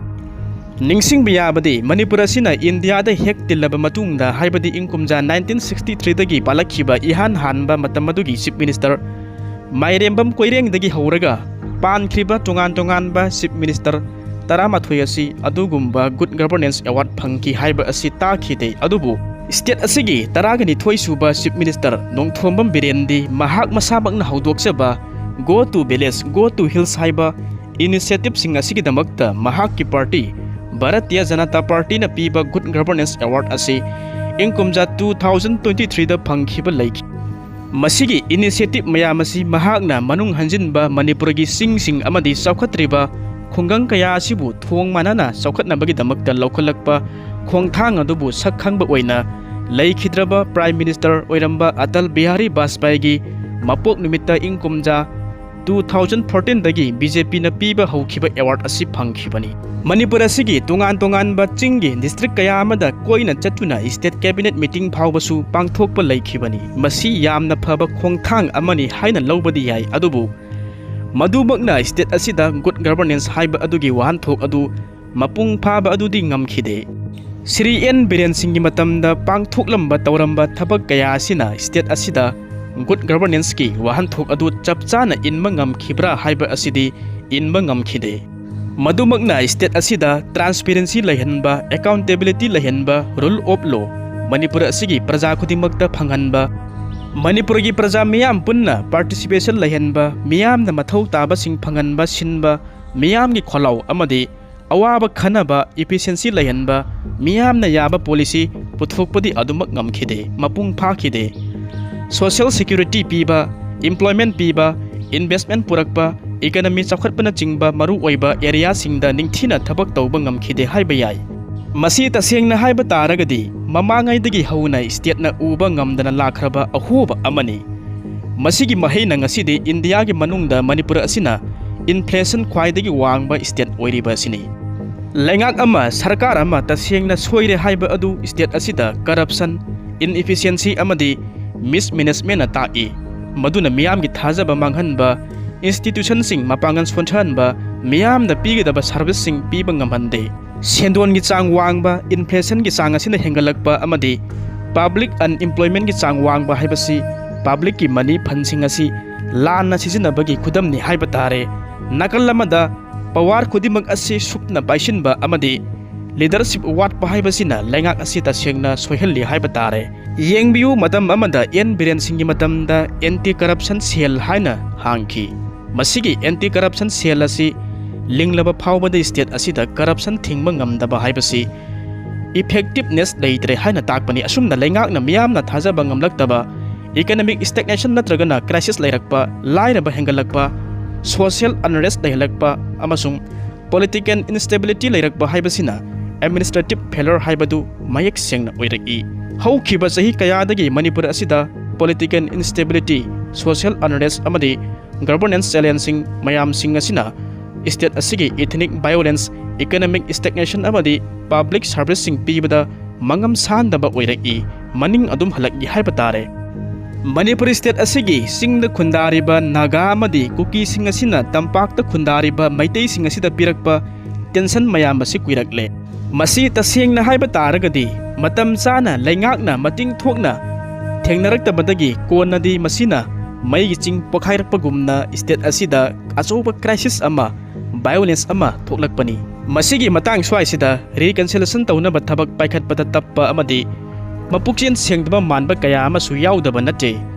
ꯅꯤꯡꯁꯤꯡꯕ ꯌꯥꯕꯗꯤ, ꯃꯅꯤꯄꯨꯔ ꯑꯁꯤꯅ ꯏꯟꯗꯤꯌꯥꯗ ꯍꯦꯛ ꯇꯤꯜꯂꯕ ꯃꯇꯨꯡꯗ, ꯍꯥꯏꯕꯗꯤ ꯏꯪ ꯀꯨꯝꯖꯥ ꯅꯥꯏꯟꯇꯤꯟ ꯁꯤꯛꯁꯇꯤ ꯊ꯭ꯔꯤꯗꯒꯤ ꯄꯥꯜꯂꯛꯈꯤꯕ ꯏꯍꯥꯟ ꯍꯥꯟꯕ ꯃꯇꯝ ꯑꯗꯨꯒꯤ ꯆꯤꯐ ꯃꯤꯅꯤꯁꯇꯔ ꯃꯥꯏꯔꯦꯝꯕꯝ ꯀꯣꯏꯔꯦꯡꯗꯒꯤ ꯍꯧꯔꯒ ꯄꯥꯟꯈ꯭ꯔꯤꯕ ꯇꯣꯉꯥꯟ ꯇꯣꯉꯥꯟꯕ ꯆꯤꯐ ꯃꯤꯅꯤꯁꯇꯔ ꯇꯔꯥꯃꯥꯊꯣꯏ ꯑꯁꯤ ꯑꯗꯨꯒꯨꯝꯕ ꯒꯨꯗ ꯒꯕꯔꯅꯦꯟꯁ ꯑꯦꯋꯥꯔꯗ ꯐꯪꯈꯤ ꯍꯥꯏꯕ ꯑꯁꯤ ꯇꯥꯈꯤꯗꯦ꯫ ꯑꯗꯨꯕꯨ ꯁ꯭ꯇꯦꯠ ꯑꯁꯤꯒꯤ ꯇꯔꯥꯒ ꯅꯤꯊꯣꯏ ꯁꯨꯕ ꯆꯤꯐ ꯃꯤꯅꯤꯁꯇꯔ ꯅꯣꯡꯊꯣꯝꯕꯝ ꯕꯤꯔꯦꯟꯗꯤ ꯃꯍꯥꯛ ꯃꯁꯥꯃꯛꯅ ꯍꯧꯗꯣꯛꯆꯕ Go to Village, Go to Hills ꯍꯥꯏꯕ ꯏꯅꯤꯁꯤꯌꯦꯇꯤꯚꯁꯤꯡ ꯑꯁꯤꯒꯤꯗꯃꯛꯇ ꯃꯍꯥꯛꯀꯤ ꯄꯥꯔꯇꯤ ꯚꯥꯔꯇꯤꯌ ꯖꯅꯇꯥ ꯄꯥꯔꯇꯤꯅ ꯄꯤꯕ ꯒꯨꯗ ꯒꯕꯔꯅꯦꯟꯁ ꯑꯦꯋꯥꯔꯗ ꯑꯁꯤ ꯏꯪ ꯀꯨꯝꯖꯥ ꯇꯨ ꯊꯥꯎꯖꯟ ꯇ꯭ꯋꯦꯟꯇꯤ ꯊ꯭ꯔꯤꯗ ꯐꯪꯈꯤꯕ ꯂꯩꯈꯤ꯫ ꯃꯁꯤꯒꯤ ꯏꯅꯤꯁꯤꯌꯦꯇꯤꯚ ꯃꯌꯥꯝ ꯑꯁꯤ ꯃꯍꯥꯛꯅ ꯃꯅꯨꯡ ꯍꯟꯖꯤꯟꯕ ꯃꯅꯤꯄꯨꯔꯒꯤ ꯆꯤꯡꯁꯤꯡ ꯑꯃꯗꯤ ꯆꯥꯎꯈꯠꯇ꯭ꯔꯤꯕ ꯈꯨꯡꯒꯪ ꯀꯌꯥ ꯑꯁꯤꯕꯨ ꯊꯣꯡ ꯃꯥꯟꯅꯅ ꯆꯥꯎꯈꯠꯅꯕꯒꯤꯗꯃꯛꯇ ꯂꯧꯈꯠꯂꯛꯄ ꯈꯣꯡꯊꯥꯡ ꯑꯗꯨꯕꯨ ꯁꯛ ꯈꯪꯕ ꯑꯣꯏꯅ ꯂꯩꯈꯤꯗ꯭ꯔꯕ ꯄ꯭ꯔꯥꯏꯝ ꯃꯤꯅꯤꯁꯇꯔ ꯑꯣꯏꯔꯝꯕ ꯑꯇꯜ ꯕꯤꯍꯥꯔꯤ ꯕꯥꯖꯄꯥꯏꯒꯤ ꯃꯄꯣꯛ ꯅꯨꯃꯤꯠꯇ ꯏꯪ ꯀꯨꯝꯖꯥ ꯇꯨ ꯊꯥꯎꯖꯟ ꯐꯣꯔꯇꯤꯟꯗꯒꯤ ꯕꯤ ꯖꯦ ꯄꯤꯅ ꯄꯤꯕ ꯍꯧꯈꯤꯕ ꯑꯦꯋꯥꯔꯗ ꯑꯁꯤ ꯐꯪꯈꯤꯕꯅꯤ꯫ ꯃꯅꯤꯄꯨꯔ ꯑꯁꯤꯒꯤ ꯇꯣꯉꯥꯟ ꯇꯣꯉꯥꯟꯕ ꯆꯤꯡꯒꯤ ꯗꯤꯁꯇ꯭ꯔꯤꯛ ꯀꯌꯥ ꯑꯃꯗ ꯀꯣꯏꯅ ꯆꯠꯇꯨꯅ ꯁ꯭ꯇꯦꯠ ꯀꯦꯕꯤꯅꯦꯠ ꯃꯤꯇꯤꯡ ꯐꯥꯎꯕꯁꯨ ꯄꯥꯡꯊꯣꯛꯄ ꯂꯩꯈꯤꯕꯅꯤ꯫ ꯃꯁꯤ ꯌꯥꯝꯅ ꯐꯕ ꯈꯣꯡꯊꯥꯡ ꯑꯃꯅꯤ ꯍꯥꯏꯅ ꯂꯧꯕꯗꯤ ꯌꯥꯏ, ꯑꯗꯨꯕꯨ ꯃꯗꯨꯃꯛꯅ ꯁ꯭ꯇꯦꯠ ꯑꯁꯤꯗ ꯒꯨꯗ ꯒꯕꯔꯅꯦꯟꯁ ꯍꯥꯏꯕ ꯑꯗꯨꯒꯤ ꯋꯥꯍꯟꯊꯣꯛ ꯑꯗꯨ ꯃꯄꯨꯡ ꯐꯥꯕ ꯑꯗꯨꯗꯤ ꯉꯝꯈꯤꯗꯦ꯫ ꯁ꯭ꯔꯤ ꯑꯦꯟ ꯕꯤꯔꯦꯟ ꯁꯤꯡꯒꯤ ꯃꯇꯝꯗ ꯄꯥꯡꯊꯣꯛꯂꯝꯕ ꯇꯧꯔꯝꯕ ꯊꯕꯛ ꯀꯌꯥ ꯑꯁꯤꯅ ꯁ꯭ꯇꯦꯠ ꯑꯁꯤꯗ ꯒꯨꯗ ꯒꯕꯔꯅꯦꯟꯁꯀꯤ ꯋꯥꯍꯟꯊꯣꯛ ꯑꯗꯨ ꯆꯞ ꯆꯥꯅ ꯏꯟꯕ ꯉꯝꯈꯤꯕ꯭ꯔꯥ ꯍꯥꯏꯕ ꯑꯁꯤꯗꯤ ꯏꯟꯕ ꯉꯝꯈꯤꯗꯦ꯫ ꯃꯗꯨꯃꯛꯅ ꯁ꯭ꯇꯦꯠ ꯑꯁꯤꯗ ꯇ꯭ꯔꯥꯟꯁꯄꯦꯔꯦꯟꯁꯤ ꯂꯩꯍꯟꯕ, ꯑꯦꯀꯥꯎꯟꯇꯦꯕꯤꯂꯤꯇꯤ ꯂꯩꯍꯟꯕ, ꯔꯨꯜ ꯑꯣꯐ ꯂꯣ ꯃꯅꯤꯄꯨꯔ ꯑꯁꯤꯒꯤ ꯄ꯭ꯔꯖꯥ ꯈꯨꯗꯤꯡꯃꯛꯇ ꯐꯪꯍꯟꯕ, ꯃꯅꯤꯄꯨꯔꯒꯤ ꯄ꯭ꯔꯖꯥ ꯃꯤꯌꯥꯝ ꯄꯨꯟꯅ ꯄꯥꯔꯇꯤꯁꯤꯄꯦꯁꯟ ꯂꯩꯍꯟꯕ, ꯃꯤꯌꯥꯝꯅ ꯃꯊꯧ ꯇꯥꯕꯁꯤꯡ ꯐꯪꯍꯟꯕ ꯁꯤꯟꯕ, ꯃꯤꯌꯥꯝꯒꯤ ꯈꯣꯜꯂꯥꯎ ꯑꯃꯗꯤ ꯑꯋꯥꯕ ꯈꯟꯅꯕ, ꯏꯐꯤꯁꯤꯌꯦꯟꯁꯤ ꯂꯩꯍꯟꯕ, ꯃꯤꯌꯥꯝꯅ ꯌꯥꯕ ꯄꯣꯂꯤꯁꯤ ꯄꯨꯊꯣꯛꯄꯗꯤ ꯑꯗꯨꯃꯛ ꯉꯝꯈꯤꯗꯦ, ꯃꯄꯨꯡ ꯐꯥꯈꯤꯗꯦ꯫ ꯁꯣꯁꯤꯌꯦꯜ ꯁꯦꯀ꯭ꯌꯨꯔꯤꯇꯤ ꯄꯤꯕ, ꯏꯝꯄ꯭ꯂꯣꯏꯃꯦꯟ ꯄꯤꯕ, ꯏꯟꯚꯦꯁ꯭ꯇꯃꯦꯟ ꯄꯨꯔꯛꯄ, ꯏꯀꯅꯃꯤ ꯆꯥꯎꯈꯠꯄꯅꯆꯤꯡꯕ ꯃꯔꯨꯑꯣꯏꯕ ꯑꯦꯔꯤꯌꯥꯁꯤꯡꯗ ꯅꯤꯡꯊꯤꯅ ꯊꯕꯛ ꯇꯧꯕ ꯉꯝꯈꯤꯗꯦ ꯍꯥꯏꯕ ꯌꯥꯏ꯫ ꯃꯁꯤ ꯇꯁꯦꯡꯅ ꯍꯥꯏꯕ ꯇꯥꯔꯒꯗꯤ ꯃꯃꯥꯡꯉꯩꯗꯒꯤ ꯍꯧꯅ ꯁ꯭ꯇꯦꯠꯅ ꯎꯕ ꯉꯝꯗꯅ ꯂꯥꯛꯈ꯭ꯔꯕ ꯑꯍꯣꯕ ꯑꯃꯅꯤ꯫ ꯃꯁꯤꯒꯤ ꯃꯍꯩꯅ ꯉꯁꯤꯗꯤ ꯏꯟꯗꯤꯌꯥꯒꯤ ꯃꯅꯨꯡꯗ ꯃꯅꯤꯄꯨꯔ ꯑꯁꯤꯅ ꯏꯟꯐ꯭ꯂꯦꯁꯟ ꯈ꯭ꯋꯥꯏꯗꯒꯤ ꯋꯥꯡꯕ ꯁ꯭ꯇꯦꯠ ꯑꯣꯏꯔꯤꯕ ꯑꯁꯤꯅꯤ꯫ ꯂꯩꯉꯥꯛ ꯑꯃ, ꯁꯔꯀꯥꯔ ꯑꯃ ꯇꯁꯦꯡꯅ ꯁꯣꯏꯔꯦ ꯍꯥꯏꯕ ꯑꯗꯨ ꯁ꯭ꯇꯦꯠ ꯑꯁꯤꯗ ꯀꯔꯞꯁꯟ, ꯏꯟꯏꯐꯤꯁꯤꯌꯦꯟꯁꯤ ꯑꯃꯗꯤ ꯃꯤꯁꯃꯦꯅꯦꯖꯃꯦꯟꯅ ꯇꯥꯛꯏ꯫ ꯃꯗꯨꯅ ꯃꯤꯌꯥꯝꯒꯤ ꯊꯥꯖꯕ ꯃꯥꯡꯍꯟꯕ, ꯏꯟꯁꯇꯤꯇ꯭ꯌꯨꯁꯟꯁꯤꯡ ꯃꯄꯥꯡꯒꯜ ꯁꯣꯟꯊꯍꯟꯕ, ꯃꯤꯌꯥꯝꯅ ꯄꯤꯒꯗꯕ ꯁꯔꯚꯤꯁꯁꯤꯡ ꯄꯤꯕ ꯉꯝꯍꯟꯗꯦ꯫ ꯁꯦꯟꯗꯣꯟꯒꯤ ꯆꯥꯡ ꯋꯥꯡꯕ, ꯏꯟꯐ꯭ꯂꯦꯁꯟꯒꯤ ꯆꯥꯡ ꯑꯁꯤꯅ ꯍꯦꯟꯒꯠꯂꯛꯄ ꯑꯃꯗꯤ ꯄꯕ꯭ꯂꯤꯛ ꯑꯟꯏꯝꯄ꯭ꯂꯣꯏꯃꯦꯟꯒꯤ ꯆꯥꯡ ꯋꯥꯡꯕ ꯍꯥꯏꯕꯁꯤ ꯄꯕ꯭ꯂꯤꯛꯀꯤ ꯃꯅꯤ ꯐꯟꯁꯤꯡ ꯑꯁꯤ ꯂꯥꯟꯅ ꯁꯤꯖꯤꯟꯅꯕꯒꯤ ꯈꯨꯗꯝꯅꯤ ꯍꯥꯏꯕ ꯇꯥꯔꯦ꯫ ꯅꯥꯀꯜ ꯑꯃꯗ ꯄꯋꯥꯔ ꯈꯨꯗꯤꯡꯃꯛ ꯑꯁꯤ ꯁꯨꯞꯅ ꯄꯥꯏꯁꯤꯟꯕ ꯑꯃꯗꯤ ꯂꯤꯗꯔꯁꯤꯞ ꯋꯥꯠꯄ ꯍꯥꯏꯕꯁꯤꯅ ꯂꯩꯉꯥꯛ ꯑꯁꯤ ꯇꯁꯦꯡꯅ ꯁꯣꯏꯍꯜꯂꯤ ꯍꯥꯏꯕ ꯇꯥꯔꯦ꯫ ꯌꯦꯡꯕꯤꯌꯨ, ꯃꯇꯝ ꯑꯃꯗ ꯑꯦꯟ ꯕꯤꯔꯦꯟ ꯁꯤꯡꯒꯤ ꯃꯇꯝꯗ ꯑꯦꯟꯇꯤ ꯀꯔꯞꯁꯟ ꯁꯦꯜ ꯍꯥꯏꯅ ꯍꯥꯡꯈꯤ꯫ ꯃꯁꯤꯒꯤ ꯑꯦꯟꯇꯤ ꯀꯔꯞꯁꯟ ꯁꯦꯜ ꯑꯁꯤ ꯂꯤꯡꯂꯕ ꯐꯥꯎꯕꯗ ꯁ꯭ꯇꯦꯠ ꯑꯁꯤꯗ ꯀꯔꯞꯁꯟ ꯊꯤꯡꯕ ꯉꯝꯗꯕ ꯍꯥꯏꯕꯁꯤ ꯏꯐꯦꯛꯇꯤꯞꯅꯦꯁ ꯂꯩꯇ꯭ꯔꯦ ꯍꯥꯏꯅ ꯇꯥꯛꯄꯅꯤ꯫ ꯑꯁꯨꯝꯅ ꯂꯩꯉꯥꯛꯅ ꯃꯤꯌꯥꯝꯅ ꯊꯥꯖꯕ ꯉꯝꯂꯛꯇꯕ, ꯏꯀꯅꯃꯤꯛ ꯁ꯭ꯇꯦꯒꯅꯦꯁꯟ ꯅꯠꯇ꯭ꯔꯒꯅ ꯀ꯭ꯔꯥꯏꯁꯤꯁ ꯂꯩꯔꯛꯄ, ꯂꯥꯏꯔꯕ ꯍꯦꯟꯒꯠꯂꯛꯄ, ꯁꯣꯁꯤꯌꯦꯜ ꯑꯟꯔꯦꯁ ꯂꯩꯍꯜꯂꯛꯄ ꯑꯃꯁꯨꯡ ꯄꯣꯂꯤꯇꯤꯀꯦꯜ ꯏꯟꯁꯇꯦꯕꯤꯂꯤꯇꯤ ꯂꯩꯔꯛꯄ ꯍꯥꯏꯕꯁꯤꯅ ꯑꯦꯗꯃꯤꯅꯤꯁꯇ꯭ꯔꯦꯇꯤꯚ ꯐꯦꯂꯔ ꯍꯥꯏꯕꯗꯨ ꯃꯌꯦꯛ ꯁꯦꯡꯅ ꯑꯣꯏꯔꯛꯏ꯫ ꯍꯧꯈꯤꯕ ꯆꯍꯤ ꯀꯌꯥꯗꯒꯤ ꯃꯅꯤꯄꯨꯔ ꯑꯁꯤꯗ ꯄꯣꯂꯤꯇꯤꯀꯦꯜ ꯏꯟꯁꯇꯦꯕꯤꯂꯤꯇꯤ, ꯁꯣꯁꯤꯌꯦꯜ ꯑꯟꯔꯦꯁ ꯑꯃꯗꯤ ꯒꯚꯔꯅꯦꯟꯁ ꯆꯦꯂꯦꯟꯖꯁꯤꯡ ꯃꯌꯥꯝꯁꯤꯡ ꯑꯁꯤꯅ ꯁ꯭ꯇꯦꯠ ꯑꯁꯤꯒꯤ ꯏꯊꯅꯤꯛ ꯚꯥꯏꯑꯣꯂꯦꯟꯁ, ꯏꯀꯅꯃꯤꯛ ꯁ꯭ꯇꯦꯒꯅꯦꯁꯟ ꯑꯃꯗꯤ ꯄꯕ꯭ꯂꯤꯛ ꯁꯥꯔꯚꯤꯁꯁꯤꯡ ꯄꯤꯕꯗ ꯃꯉꯝ ꯁꯥꯟꯗꯕ ꯑꯣꯏꯔꯛꯏ, ꯃꯅꯤꯡ ꯑꯗꯨꯝ ꯍꯜꯂꯛꯏ ꯍꯥꯏꯕ ꯇꯥꯔꯦ꯫ ꯃꯅꯤꯄꯨꯔ ꯁ꯭ꯇꯦꯠ ꯑꯁꯤꯒꯤ ꯆꯤꯡꯗ ꯈꯨꯟꯗꯥꯔꯤꯕ ꯅꯥꯒꯥ ꯑꯃꯗꯤ ꯀꯨꯀꯤꯁꯤꯡ ꯑꯁꯤꯅ ꯇꯝꯄꯥꯛꯇ ꯈꯨꯟꯗꯥꯔꯤꯕ ꯃꯩꯇꯩꯁꯤꯡ ꯑꯁꯤꯗ ꯄꯤꯔꯛꯄ ꯇꯦꯟꯁꯟ ꯃꯌꯥꯝ ꯑꯁꯤ ꯀꯨꯏꯔꯛꯂꯦ꯫ ꯃꯁꯤ ꯇꯁꯦꯡꯅ ꯍꯥꯏꯕ ꯇꯥꯔꯒꯗꯤ ꯃꯇꯝ ꯆꯥꯅ ꯂꯩꯉꯥꯛꯅ ꯃꯇꯤꯡ ꯊꯣꯛꯅ ꯊꯦꯡꯅꯔꯛꯇꯕꯗꯒꯤ ꯀꯣꯟꯅꯗꯤ ꯃꯁꯤꯅ ꯃꯩꯒꯤ ꯆꯤꯡ ꯄꯣꯈꯥꯏꯔꯛꯄꯒꯨꯝꯅ ꯁ꯭ꯇꯦꯠ ꯑꯁꯤꯗ ꯑꯆꯧꯕ ꯀ꯭ꯔꯥꯏꯁꯤꯁ ꯑꯃ, ꯚꯥꯏꯑꯣꯂꯦꯟꯁ ꯑꯃ ꯊꯣꯛꯂꯛꯄꯅꯤ꯫ ꯃꯁꯤꯒꯤ ꯃꯇꯥꯡ ꯁ꯭ꯋꯥꯏꯁꯤꯗ ꯔꯤꯀꯟꯁꯤꯂꯦꯁꯟ ꯇꯧꯅꯕ ꯊꯕꯛ ꯄꯥꯏꯈꯠꯄꯗ ꯇꯞꯄ ꯑꯃꯗꯤ ꯃꯄꯨꯛꯆꯦꯜ ꯁꯦꯡꯗꯕ ꯃꯥꯟꯕ ꯀꯌꯥ ꯑꯃꯁꯨ ꯌꯥꯎꯗꯕ ꯅꯠꯇꯦ꯫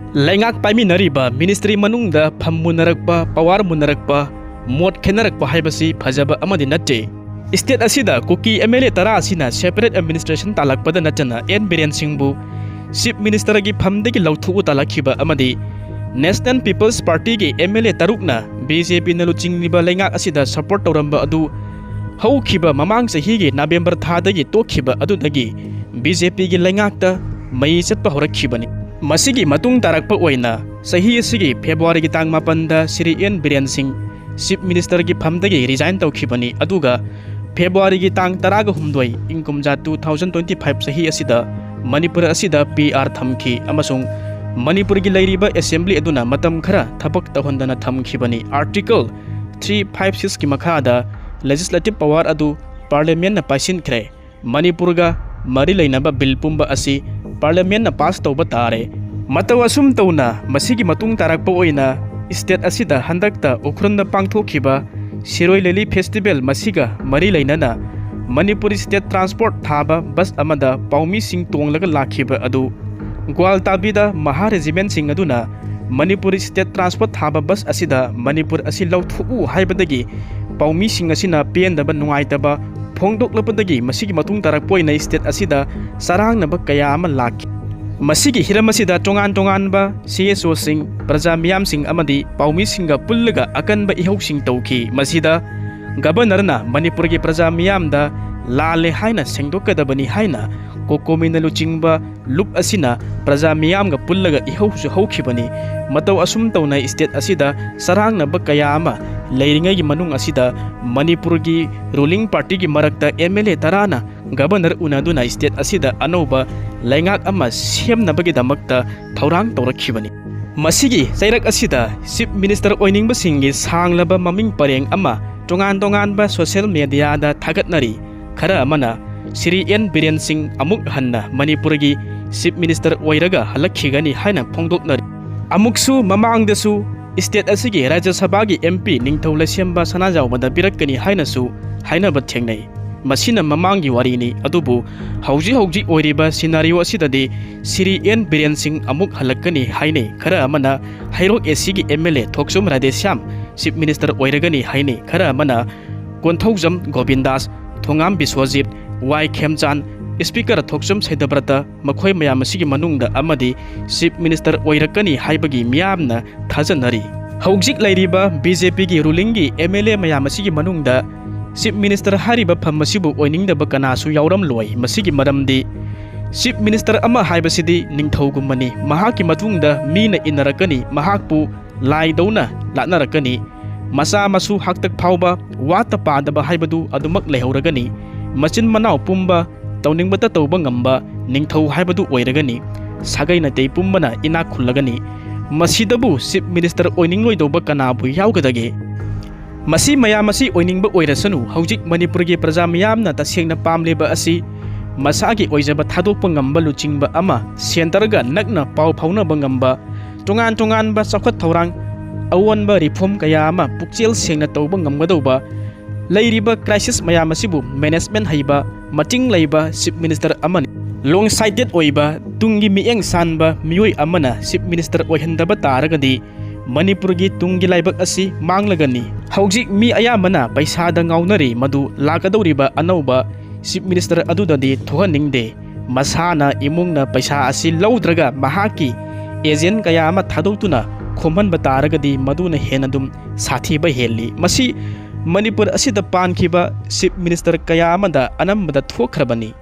ꯂꯩꯉꯥꯛ ꯄꯥꯏꯃꯤꯟꯅꯔꯤꯕ ꯃꯤꯅꯤꯁꯇ꯭ꯔꯤ ꯃꯅꯨꯡꯗ ꯐꯝ ꯃꯨꯟꯅꯔꯛꯄ, ꯄꯋꯥꯔ ꯃꯨꯟꯅꯔꯛꯄ, ꯃꯣꯠ ꯈꯦꯠꯅꯔꯛꯄ ꯍꯥꯏꯕꯁꯤ ꯐꯖꯕ ꯑꯃꯗꯤ ꯅꯠꯇꯦ꯫ ꯁ꯭ꯇꯦꯠ ꯑꯁꯤꯗ ꯀꯨꯀꯤ ꯑꯦꯝ ꯑꯦꯜ ꯑꯦ ꯇꯔꯥ ꯑꯁꯤꯅ ꯁꯦꯄꯔꯦꯠ ꯑꯦꯗꯃꯤꯅꯤꯁꯇ꯭ꯔꯦꯁꯟ ꯇꯥꯜꯂꯛꯄꯗ ꯅꯠꯇꯅ ꯑꯦꯟ ꯕꯤꯔꯦꯟ ꯁꯤꯡꯕꯨ ꯆꯤꯐ ꯃꯤꯅꯤꯁꯇꯔꯒꯤ ꯐꯝꯗꯒꯤ ꯂꯧꯊꯣꯛꯎ ꯇꯥꯜꯂꯛꯈꯤꯕ ꯑꯃꯗꯤ ꯅꯦꯁꯅꯦꯜ ꯄꯤꯄꯜꯁ ꯄꯥꯔꯇꯤꯒꯤ ꯑꯦꯝ ꯑꯦꯜ ꯑꯦ ꯇꯔꯨꯛꯅ ꯕꯤ ꯖꯦ ꯄꯤꯅ ꯂꯨꯆꯤꯡꯂꯤꯕ ꯂꯩꯉꯥꯛ ꯑꯁꯤꯗ ꯁꯄꯣꯔꯠ ꯇꯧꯔꯝꯕ ꯑꯗꯨ ꯍꯧꯈꯤꯕ ꯃꯃꯥꯡ ꯆꯍꯤꯒꯤ ꯅꯕꯦꯝꯕꯔ ꯊꯥꯗꯒꯤ ꯇꯣꯛꯈꯤꯕ ꯑꯗꯨꯗꯒꯤ ꯕꯤ ꯖꯦ ꯄꯤꯒꯤ ꯂꯩꯉꯥꯛꯇ ꯃꯩ ꯆꯠꯄ ꯍꯧꯔꯛꯈꯤꯕꯅꯤ꯫ ꯃꯁꯤꯒꯤ ꯃꯇꯨꯡ ꯇꯥꯔꯛꯄ ꯑꯣꯏꯅ ꯆꯍꯤ ꯑꯁꯤꯒꯤ ꯐꯦꯕ꯭ꯔꯨꯋꯥꯔꯤꯒꯤ ꯇꯥꯡ ꯃꯥꯄꯟꯗ ꯁ꯭ꯔꯤ ꯑꯦꯟ ꯕꯤꯔꯦꯟ ꯁꯤꯡ ꯆꯤꯐ ꯃꯤꯅꯤꯁꯇꯔꯒꯤ ꯐꯝꯗꯒꯤ ꯔꯤꯖꯥꯏꯟ ꯇꯧꯈꯤꯕꯅꯤ, ꯑꯗꯨꯒ ꯐꯦꯕ꯭ꯔꯨꯋꯥꯔꯤꯒꯤ ꯇꯥꯡ ꯇꯔꯥꯒ ꯍꯨꯝꯗꯣꯏ, ꯏꯪ ꯀꯨꯝꯖꯥ ꯇꯨ ꯊꯥꯎꯖꯟ ꯇ꯭ꯋꯦꯟꯇꯤ ꯐꯥꯏꯚ ꯆꯍꯤ ꯑꯁꯤꯗ ꯃꯅꯤꯄꯨꯔ ꯑꯁꯤꯗ ꯄꯤ ꯑꯥꯔ ꯊꯝꯈꯤ ꯑꯃꯁꯨꯡ ꯃꯅꯤꯄꯨꯔꯒꯤ ꯂꯩꯔꯤꯕ ꯑꯦꯁꯦꯝꯕ꯭ꯂꯤ ꯑꯗꯨꯅ ꯃꯇꯝ ꯈꯔ ꯊꯕꯛ ꯇꯧꯍꯟꯗꯅ ꯊꯝꯈꯤꯕꯅꯤ꯫ ꯑꯥꯔꯇꯤꯀꯜ ꯊ꯭ꯔꯤ ꯐꯥꯏꯚ ꯁꯤꯛꯁꯀꯤ ꯃꯈꯥꯗ ꯂꯦꯖꯤꯁꯂꯦꯇꯤꯚ ꯄꯋꯥꯔ ꯑꯗꯨ ꯄꯥꯔꯂꯤꯌꯥꯃꯦꯟꯅ ꯄꯥꯏꯁꯤꯟꯈ꯭ꯔꯦ꯫ ꯃꯅꯤꯄꯨꯔꯒ ꯃꯔꯤ ꯂꯩꯅꯕ ꯕꯤꯜ ꯄꯨꯝꯕ ꯑꯁꯤ ꯄꯥꯔꯂꯤꯌꯥꯃꯦꯟꯅ ꯄꯥꯁ ꯇꯧꯕ ꯇꯥꯔꯦ꯫ ꯃꯇꯧ ꯑꯁꯨꯝ ꯇꯧꯅ ꯃꯁꯤꯒꯤ ꯃꯇꯨꯡ ꯇꯥꯔꯛꯄ ꯑꯣꯏꯅ ꯁ꯭ꯇꯦꯠ ꯑꯁꯤꯗ ꯍꯟꯗꯛꯇ ꯎꯈ꯭ꯔꯨꯜꯗ ꯄꯥꯡꯊꯣꯛꯈꯤꯕ ꯁꯤꯔꯣꯏ ꯂꯤꯂꯤ ꯐꯦꯁꯇꯤꯚꯦꯜ ꯃꯁꯤꯒ ꯃꯔꯤ ꯂꯩꯅꯅ ꯃꯅꯤꯄꯨꯔꯤ ꯁ꯭ꯇꯦꯠ ꯇ꯭ꯔꯥꯟꯁꯄꯣꯔꯠ ꯊꯥꯕ ꯕꯁ ꯑꯃꯗ ꯄꯥꯎꯃꯤꯁꯤꯡ ꯇꯣꯡꯂꯒ ꯂꯥꯛꯈꯤꯕ ꯑꯗꯨ ꯒ꯭ꯋꯥꯜ ꯇꯥꯕꯤꯗ ꯃꯍꯥ ꯔꯦꯖꯤꯃꯦꯟꯁꯤꯡ ꯑꯗꯨꯅ ꯃꯅꯤꯄꯨꯔꯤ ꯁ꯭ꯇꯦꯠ ꯇ꯭ꯔꯥꯟꯁꯄꯣꯔꯠ ꯊꯥꯕ ꯕꯁ ꯑꯁꯤꯗ ꯃꯅꯤꯄꯨꯔ ꯑꯁꯤ ꯂꯧꯊꯣꯛꯎ ꯍꯥꯏꯕꯗꯒꯤ ꯄꯥꯎꯃꯤꯁꯤꯡ ꯑꯁꯤꯅ ꯄꯦꯟꯗꯕ ꯅꯨꯡꯉꯥꯏꯇꯕ ꯐꯣꯡꯗꯣꯛꯂꯛꯄꯗꯒꯤ ꯃꯁꯤꯒꯤ ꯃꯇꯨꯡ ꯇꯥꯔꯛꯄ ꯑꯣꯏꯅ ꯁ꯭ꯇꯦꯠ ꯑꯁꯤꯗ ꯆꯔꯥꯡꯅꯕ ꯀꯌꯥ ꯑꯃ ꯂꯥꯛꯈꯤ꯫ ꯃꯁꯤꯒꯤ ꯍꯤꯔꯝ ꯑꯁꯤꯗ ꯇꯣꯉꯥꯟ ꯇꯣꯉꯥꯟꯕ ꯁꯤ ꯑꯦꯁ ꯑꯣꯁꯤꯡ, ꯄ꯭ꯔꯖꯥ ꯃꯤꯌꯥꯝꯁꯤꯡ ꯑꯃꯗꯤ ꯄꯥꯎꯃꯤꯁꯤꯡꯒ ꯄꯨꯜꯂꯒ ꯑꯀꯟꯕ ꯏꯍꯧꯁꯤꯡ ꯇꯧꯈꯤ꯫ ꯃꯁꯤꯗ ꯒꯕꯔꯅꯔꯅ ꯃꯅꯤꯄꯨꯔꯒꯤ ꯄ꯭ꯔꯖꯥ ꯃꯤꯌꯥꯝꯗ ꯂꯥꯜꯂꯦ ꯍꯥꯏꯅ ꯁꯦꯡꯗꯣꯛꯀꯗꯕꯅꯤ ꯍꯥꯏꯅ ꯀꯣꯀꯣꯃꯤꯅ ꯂꯨꯆꯤꯡꯕ ꯂꯨꯞ ꯑꯁꯤꯅ ꯄ꯭ꯔꯖꯥ ꯃꯤꯌꯥꯝꯒ ꯄꯨꯜꯂꯒ ꯏꯍꯧꯁꯨ ꯍꯧꯈꯤꯕꯅꯤ꯫ ꯃꯇꯧ ꯑꯁꯨꯝ ꯇꯧꯅ ꯁ꯭ꯇꯦꯠ ꯑꯁꯤꯗ ꯆꯔꯥꯡꯅꯕ ꯀꯌꯥ ꯑꯃ ꯂꯩꯔꯤꯉꯩꯒꯤ ꯃꯅꯨꯡ ꯑꯁꯤꯗ ꯃꯅꯤꯄꯨꯔꯒꯤ ꯔꯨꯂꯤꯡ ꯄꯥꯔꯇꯤꯒꯤ ꯃꯔꯛꯇ ꯑꯦꯝ ꯑꯦꯜ ꯑꯦ ꯇꯔꯥꯅ ꯒꯕꯔꯅꯔ ꯎꯅꯗꯨꯅ ꯁ꯭ꯇꯦꯠ ꯑꯁꯤꯗ ꯑꯅꯧꯕ ꯂꯩꯉꯥꯛ ꯑꯃ ꯁꯦꯝꯅꯕꯒꯤꯗꯃꯛꯇ ꯊꯧꯔꯥꯡ ꯇꯧꯔꯛꯈꯤꯕꯅꯤ꯫ ꯃꯁꯤꯒꯤ ꯆꯩꯔꯛ ꯑꯁꯤꯗ ꯆꯤꯐ ꯃꯤꯅꯤꯁꯇꯔ ꯑꯣꯏꯅꯤꯡꯕꯁꯤꯡꯒꯤ ꯁꯥꯡꯂꯕ ꯃꯃꯤꯡ ꯄꯔꯦꯡ ꯑꯃ ꯇꯣꯉꯥꯟ ꯇꯣꯉꯥꯟꯕ ꯁꯣꯁꯤꯌꯦꯜ ꯃꯦꯗꯤꯌꯥꯗ ꯊꯥꯒꯠꯅꯔꯤ꯫ ꯈꯔ ꯑꯃꯅ ꯁ꯭ꯔꯤ ꯑꯦꯟ ꯕꯤꯔꯦꯟ ꯁꯤꯡ ꯑꯃꯨꯛ ꯍꯟꯅ ꯃꯅꯤꯄꯨꯔꯒꯤ ꯆꯤꯐ ꯃꯤꯅꯤꯁꯇꯔ ꯑꯣꯏꯔꯒ ꯍꯜꯂꯛꯈꯤꯒꯅꯤ ꯍꯥꯏꯅ ꯐꯣꯡꯗꯣꯛꯅꯔꯤ꯫ ꯑꯃꯨꯛꯁꯨ ꯃꯃꯥꯡꯗꯁꯨ ꯁ꯭ꯇꯦꯠ ꯑꯁꯤꯒꯤ ꯔꯥꯖ꯭ꯌ ꯁꯚꯥꯒꯤ ꯑꯦꯝ ꯄꯤ ꯅꯤꯡꯊꯧ ꯂꯩꯁꯦꯝꯕ ꯁꯅꯥꯖꯥꯎꯕꯗ ꯄꯤꯔꯛꯀꯅꯤ ꯍꯥꯏꯅꯁꯨ ꯍꯥꯏꯅꯕ ꯊꯦꯡꯅꯩ꯫ ꯃꯁꯤꯅ ꯃꯃꯥꯡꯒꯤ ꯋꯥꯔꯤꯅꯤ, ꯑꯗꯨꯕꯨ ꯍꯧꯖꯤꯛ ꯍꯧꯖꯤꯛ ꯑꯣꯏꯔꯤꯕ ꯁꯤꯅꯥꯔꯤꯑꯣ ꯑꯁꯤꯗꯗꯤ ꯁ꯭ꯔꯤ ꯑꯦꯟ ꯕꯤꯔꯦꯟ ꯁꯤꯡ ꯑꯃꯨꯛ ꯍꯜꯂꯛꯀꯅꯤ ꯍꯥꯏꯅꯩ꯫ ꯈꯔ ꯑꯃꯅ ꯍꯩꯔꯣꯛ ꯑꯦ ꯁꯤꯒꯤ ꯑꯦꯝ ꯑꯦꯜ ꯑꯦ ꯊꯣꯛꯆꯣꯝ ꯔꯥꯙꯦꯁ꯭ꯌꯥꯝ ꯆꯤꯐ ꯃꯤꯅꯤꯁꯇꯔ ꯑꯣꯏꯔꯒꯅꯤ ꯍꯥꯏꯅꯩ꯫ ꯈꯔ ꯑꯃꯅ ꯀꯣꯟꯊꯧꯖꯝ ꯒꯣꯕꯤꯟꯗꯥꯁ, ꯊꯣꯉꯥꯝ ꯕꯤꯁ꯭ꯋꯖꯤꯠ, ꯋꯥꯏ ꯈꯦꯝꯆꯥꯟ, ꯁ꯭ꯄꯤꯀꯔ ꯊꯣꯛꯆꯣꯝ ꯁꯩꯗꯕ꯭ꯔꯇ, ꯃꯈꯣꯏ ꯃꯌꯥꯝ ꯑꯁꯤꯒꯤ ꯃꯅꯨꯡꯗ ꯑꯃꯗꯤ ꯆꯤꯐ ꯃꯤꯅꯤꯁꯇꯔ ꯑꯣꯏꯔꯛꯀꯅꯤ ꯍꯥꯏꯕꯒꯤ ꯃꯤꯌꯥꯝꯅ ꯊꯥꯖꯅꯔꯤ꯫ ꯍꯧꯖꯤꯛ ꯂꯩꯔꯤꯕ ꯕꯤ ꯖꯦ ꯄꯤꯒꯤ ꯔꯨꯂꯤꯡꯒꯤ ꯑꯦꯝ ꯑꯦꯜ ꯑꯦ ꯃꯌꯥꯝ ꯑꯁꯤꯒꯤ ꯃꯅꯨꯡꯗ ꯆꯤꯐ ꯃꯤꯅꯤꯁꯇꯔ ꯍꯥꯏꯔꯤꯕ ꯐꯝ ꯑꯁꯤꯕꯨ ꯑꯣꯏꯅꯤꯡꯗꯕ ꯀꯅꯥꯁꯨ ꯌꯥꯎꯔꯝꯂꯣꯏ꯫ ꯃꯁꯤꯒꯤ ꯃꯔꯝꯗꯤ ꯆꯤꯐ ꯃꯤꯅꯤꯁꯇꯔ ꯑꯃ ꯍꯥꯏꯕꯁꯤꯗꯤ ꯅꯤꯡꯊꯧꯒꯨꯝꯕꯅꯤ꯫ ꯃꯍꯥꯛꯀꯤ ꯃꯇꯨꯡꯗ ꯃꯤꯅ ꯏꯟꯅꯔꯛꯀꯅꯤ, ꯃꯍꯥꯛꯄꯨ ꯂꯥꯏꯗꯧꯅ ꯂꯥꯠꯅꯔꯛꯀꯅꯤ꯫ ꯃꯆꯥ ꯃꯁꯨ ꯍꯥꯛꯇꯛ ꯐꯥꯎꯕ ꯋꯥꯠꯇ ꯄꯥꯗꯕ ꯍꯥꯏꯕꯗꯨ ꯑꯗꯨꯃꯛ ꯂꯩꯍꯧꯔꯒꯅꯤ꯫ ꯃꯆꯤꯟ ꯃꯅꯥꯎ ꯄꯨꯝꯕ ꯇꯧꯅꯤꯡꯕꯇ ꯇꯧꯕ ꯉꯝꯕ ꯅꯤꯡꯊꯧ ꯍꯥꯏꯕꯗꯨ ꯑꯣꯏꯔꯒꯅꯤ꯫ ꯁꯥꯒꯩ ꯅꯥꯇꯩ ꯄꯨꯝꯕꯅ ꯏꯅꯥꯛ ꯈꯨꯜꯂꯒꯅꯤ꯫ ꯃꯁꯤꯗꯕꯨ ꯆꯤꯐ ꯃꯤꯅꯤꯁꯇꯔ ꯑꯣꯏꯅꯤꯡꯂꯣꯏꯗꯧꯕ ꯀꯅꯥꯕꯨ ꯌꯥꯎꯒꯗꯒꯦ? ꯃꯁꯤ ꯃꯌꯥꯝ ꯑꯁꯤ ꯑꯣꯏꯅꯤꯡꯕ ꯑꯣꯏꯔꯁꯅꯨ, ꯍꯧꯖꯤꯛ ꯃꯅꯤꯄꯨꯔꯒꯤ ꯄ꯭ꯔꯖꯥ ꯃꯤꯌꯥꯝꯅ ꯇꯁꯦꯡꯅ ꯄꯥꯝꯂꯤꯕ ꯑꯁꯤ ꯃꯁꯥꯒꯤ ꯑꯣꯏꯖꯕ ꯊꯥꯗꯣꯛꯄ ꯉꯝꯕ ꯂꯨꯆꯤꯡꯕ ꯑꯃ, ꯁꯦꯟꯇꯔꯒ ꯅꯛꯅ ꯄꯥꯎ ꯐꯥꯎꯅꯕ ꯉꯝꯕ, ꯇꯣꯉꯥꯟ ꯇꯣꯉꯥꯟꯕ ꯆꯥꯎꯈꯠ ꯊꯧꯔꯥꯡ, ꯑꯑꯣꯟꯕ reform ꯀꯌꯥ ꯑꯃ ꯄꯨꯛꯆꯦꯜ ꯁꯦꯡꯅ ꯇꯧꯕ ꯉꯝꯒꯗꯧꯕ, ꯂꯩꯔꯤꯕ crisis ꯃꯌꯥꯝ ꯑꯁꯤꯕꯨ management ꯍꯩꯕ, ꯃꯇꯤꯡ ꯂꯩꯕ Chief Minister ꯑꯃꯅꯤ꯫ Long sighted ꯑꯣꯏꯕ, ꯇꯨꯡꯒꯤ ꯃꯤꯠꯌꯦꯡ ꯁꯥꯟꯕ ꯃꯤꯑꯣꯏ ꯑꯃꯅ Chief Minister ꯑꯣꯏꯍꯟꯗꯕ ꯇꯥꯔꯒꯗꯤ ꯃꯅꯤꯄꯨꯔꯒꯤ ꯇꯨꯡꯒꯤ ꯂꯥꯏꯕꯛ ꯑꯁꯤ ꯃꯥꯡꯂꯒꯅꯤ꯫ ꯍꯧꯖꯤꯛ ꯃꯤ ꯑꯌꯥꯝꯕꯅ ꯄꯩꯁꯥꯗ ꯉꯥꯎꯅꯔꯤ, ꯃꯗꯨ ꯂꯥꯛꯀꯗꯧꯔꯤꯕ ꯑꯅꯧꯕ Chief Minister ꯑꯗꯨꯗꯗꯤ ꯊꯣꯛꯍꯟꯅꯤꯡꯗꯦ꯫ ꯃꯁꯥꯅ ꯏꯃꯨꯡꯅ ꯄꯩꯁꯥ ꯑꯁꯤ ꯂꯧꯗ꯭ꯔꯒ ꯃꯍꯥꯛꯀꯤ agent ꯀꯌꯥ ꯑꯃ ꯊꯥꯗꯣꯛꯇꯨꯅ ꯈꯣꯝꯍꯟꯕ ꯇꯥꯔꯒꯗꯤ ꯃꯗꯨꯅ ꯍꯦꯟꯅ ꯑꯗꯨꯝ ꯁꯥꯊꯤꯕ ꯍꯦꯜꯂꯤ꯫ ꯃꯁꯤ ꯃꯅꯤꯄꯨꯔ ꯑꯁꯤꯗ ꯄꯥꯟꯈꯤꯕ Chief Minister ꯀꯌꯥ ꯑꯃꯗ ꯑꯅꯝꯕꯗ ꯊꯣꯛꯈ꯭ꯔꯕꯅꯤ꯫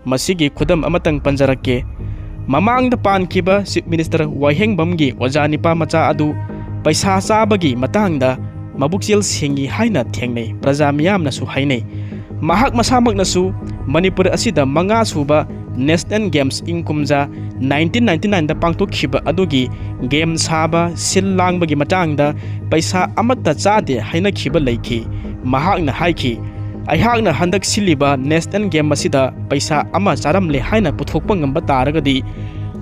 ꯃꯁꯤꯒꯤ ꯈꯨꯗꯝ ꯑꯃꯇꯪ ꯄꯟꯖꯔꯛꯀꯦ꯫ ꯃꯃꯥꯡꯗ ꯄꯥꯟꯈꯤꯕ Chief Minister ꯋꯥꯍꯦꯡꯕꯝꯒꯤ ꯑꯣꯖꯥ ꯅꯤꯄꯥ ꯃꯆꯥ ꯑꯗꯨ ꯄꯩꯁꯥ ꯆꯥꯕꯒꯤ ꯃꯇꯥꯡꯗ ꯃꯕꯨꯛꯆꯦꯜ ꯁꯦꯡꯉꯤ ꯍꯥꯏꯅ ꯊꯦꯡꯅꯩ, ꯄ꯭ꯔꯖꯥ ꯃꯤꯌꯥꯝꯅꯁꯨ ꯍꯥꯏꯅꯩ꯫ ꯃꯍꯥꯛ ꯃꯁꯥꯃꯛꯅꯁꯨ ꯃꯅꯤꯄꯨꯔ ꯑꯁꯤꯗ ꯃꯉꯥ ꯁꯨꯕ National Games ꯏꯪ ꯀꯨꯝꯖꯥ nineteen ninety nineꯗ ꯄꯥꯡꯊꯣꯛꯈꯤꯕ ꯑꯗꯨꯒꯤ game ꯁꯥꯕ, ꯁꯤꯜ ꯂꯥꯡꯕꯒꯤ ꯃꯇꯥꯡꯗ ꯄꯩꯁꯥ ꯑꯃꯠꯇ ꯆꯥꯗꯦ ꯍꯥꯏꯅꯈꯤꯕ ꯂꯩꯈꯤ꯫ ꯃꯍꯥꯛꯅ ꯍꯥꯏꯈꯤ, "ꯑꯩꯍꯥꯛꯅ ꯍꯟꯗꯛ ꯁꯤꯜꯂꯤꯕ National Game ꯑꯁꯤꯗ ꯄꯩꯁꯥ ꯑꯃ ꯆꯥꯔꯝꯂꯦ ꯍꯥꯏꯅ ꯄꯨꯊꯣꯛꯄ ꯉꯝꯕ ꯇꯥꯔꯒꯗꯤ,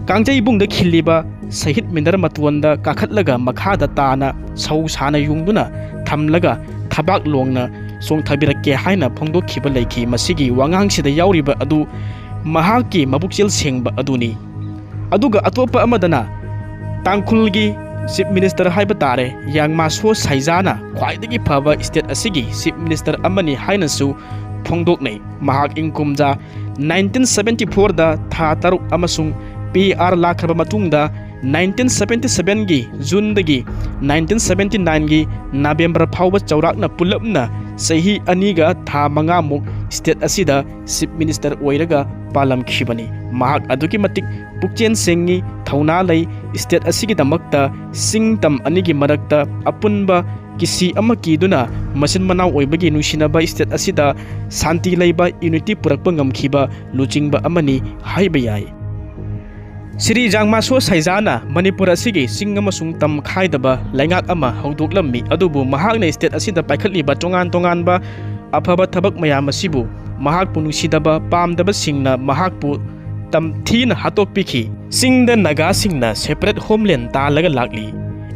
ꯀꯥꯡꯖꯩꯕꯨꯡꯗ ꯈꯤꯜꯂꯤꯕ ꯁꯍꯤꯗ ꯃꯤꯅꯔ ꯃꯇꯣꯟꯗ ꯀꯥꯈꯠꯂꯒ ꯃꯈꯥꯗ ꯇꯥꯅ ꯁꯧ ꯁꯥꯅ ꯌꯨꯡꯗꯨꯅ ꯊꯝꯂꯒ ꯊꯕꯥꯛ ꯂꯣꯡꯅ ꯆꯣꯡꯊꯕꯤꯔꯛꯀꯦ" ꯍꯥꯏꯅ ꯐꯣꯡꯗꯣꯛꯈꯤꯕ ꯂꯩꯈꯤ꯫ ꯃꯁꯤꯒꯤ ꯋꯥꯉꯥꯡꯁꯤꯗ ꯌꯥꯎꯔꯤꯕ ꯑꯗꯨ ꯃꯍꯥꯛꯀꯤ ꯃꯕꯨꯛꯆꯦꯜ ꯁꯦꯡꯕ ꯑꯗꯨꯅꯤ꯫ ꯑꯗꯨꯒ ꯑꯇꯣꯞꯄ ꯑꯃꯗꯅ ꯇꯥꯡꯈꯨꯜꯒꯤ Chief Minister ꯍꯥꯏꯕ ꯇꯥꯔꯦ, ꯌꯥꯡꯃꯥꯁꯣ ꯁꯥꯏꯖꯥꯅ ꯈ꯭ꯋꯥꯏꯗꯒꯤ ꯐꯕ state ꯑꯁꯤꯒꯤ Chief Minister ꯑꯃꯅꯤ ꯍꯥꯏꯅꯁꯨ ꯐꯣꯡꯗꯣꯛꯅꯩ꯫ ꯃꯍꯥꯛ ꯏꯪ ꯀꯨꯝꯖꯥ nineteen seventy fourꯗ ꯊꯥ ꯇꯔꯨꯛ ꯑꯃꯁꯨꯡ P R ꯂꯥꯛꯈ꯭ꯔꯕ ꯃꯇꯨꯡꯗ nineteen seventy sevenꯒꯤ Juneꯗꯒꯤ nineteen seventy nineꯒꯤ November ꯐꯥꯎꯕ ꯆꯥꯎꯔꯥꯛꯅ ꯄꯨꯂꯞꯅ ꯆꯍꯤ ꯑꯅꯤꯒ ꯊꯥ ꯃꯉꯥꯃꯨꯛ state ꯑꯁꯤꯗ Chief Minister ꯑꯣꯏꯔꯒ ꯄꯥꯜꯂꯝꯈꯤꯕꯅꯤ꯫ ꯃꯍꯥꯛ ꯑꯗꯨꯛꯀꯤ ꯃꯇꯤꯛ ꯄꯨꯛꯆꯦꯜ ꯁꯦꯡꯉꯤ, ꯊꯧꯅꯥ ꯂꯩ, state ꯑꯁꯤꯒꯤꯗꯃꯛꯇ ꯆꯤꯡ ꯇꯝ ꯑꯅꯤꯒꯤ ꯃꯔꯛꯇ ꯑꯄꯨꯟꯕ ꯀꯤꯁꯤ ꯑꯃ ꯀꯤꯗꯨꯅ ꯃꯆꯤꯟ ꯃꯅꯥꯎ ꯑꯣꯏꯕꯒꯤ ꯅꯨꯡꯁꯤꯅꯕ state ꯑꯁꯤꯗ ꯁꯥꯟꯇꯤ ꯂꯩꯕ unity ꯄꯨꯔꯛꯄ ꯉꯝꯈꯤꯕ ꯂꯨꯆꯤꯡꯕ ꯑꯃꯅꯤ ꯍꯥꯏꯕ ꯌꯥꯏ꯫ ꯁ꯭ꯔꯤ ꯖꯥꯡꯃꯥꯁꯣ ꯁꯩꯖꯥꯅ ꯃꯅꯤꯄꯨꯔ ꯑꯁꯤꯒꯤ ꯆꯤꯡ ꯑꯃꯁꯨꯡ ꯇꯝ ꯈꯥꯏꯗꯕ ꯂꯩꯉꯥꯛ ꯑꯃ ꯍꯧꯗꯣꯛꯂꯝꯃꯤ, ꯑꯗꯨꯕꯨ ꯃꯍꯥꯛꯅ state ꯑꯁꯤꯗ ꯄꯥꯏꯈꯠꯂꯤꯕ ꯇꯣꯉꯥꯟ ꯇꯣꯉꯥꯟꯕ ꯑꯐꯕ ꯊꯕꯛ ꯃꯌꯥꯝ ꯑꯁꯤꯕꯨ ꯃꯍꯥꯛꯄꯨ ꯅꯨꯡꯁꯤꯗꯕ ꯄꯥꯝꯗꯕꯁꯤꯡꯅ ꯃꯍꯥꯛꯄꯨ ꯇꯝꯊꯤꯅ ꯍꯥꯠꯇꯣꯛꯄꯤꯈꯤ꯫ ꯆꯤꯡꯗ ꯅꯥꯒꯥꯁꯤꯡꯅ separate homeland ꯇꯥꯜꯂꯒ ꯂꯥꯛꯂꯤ꯫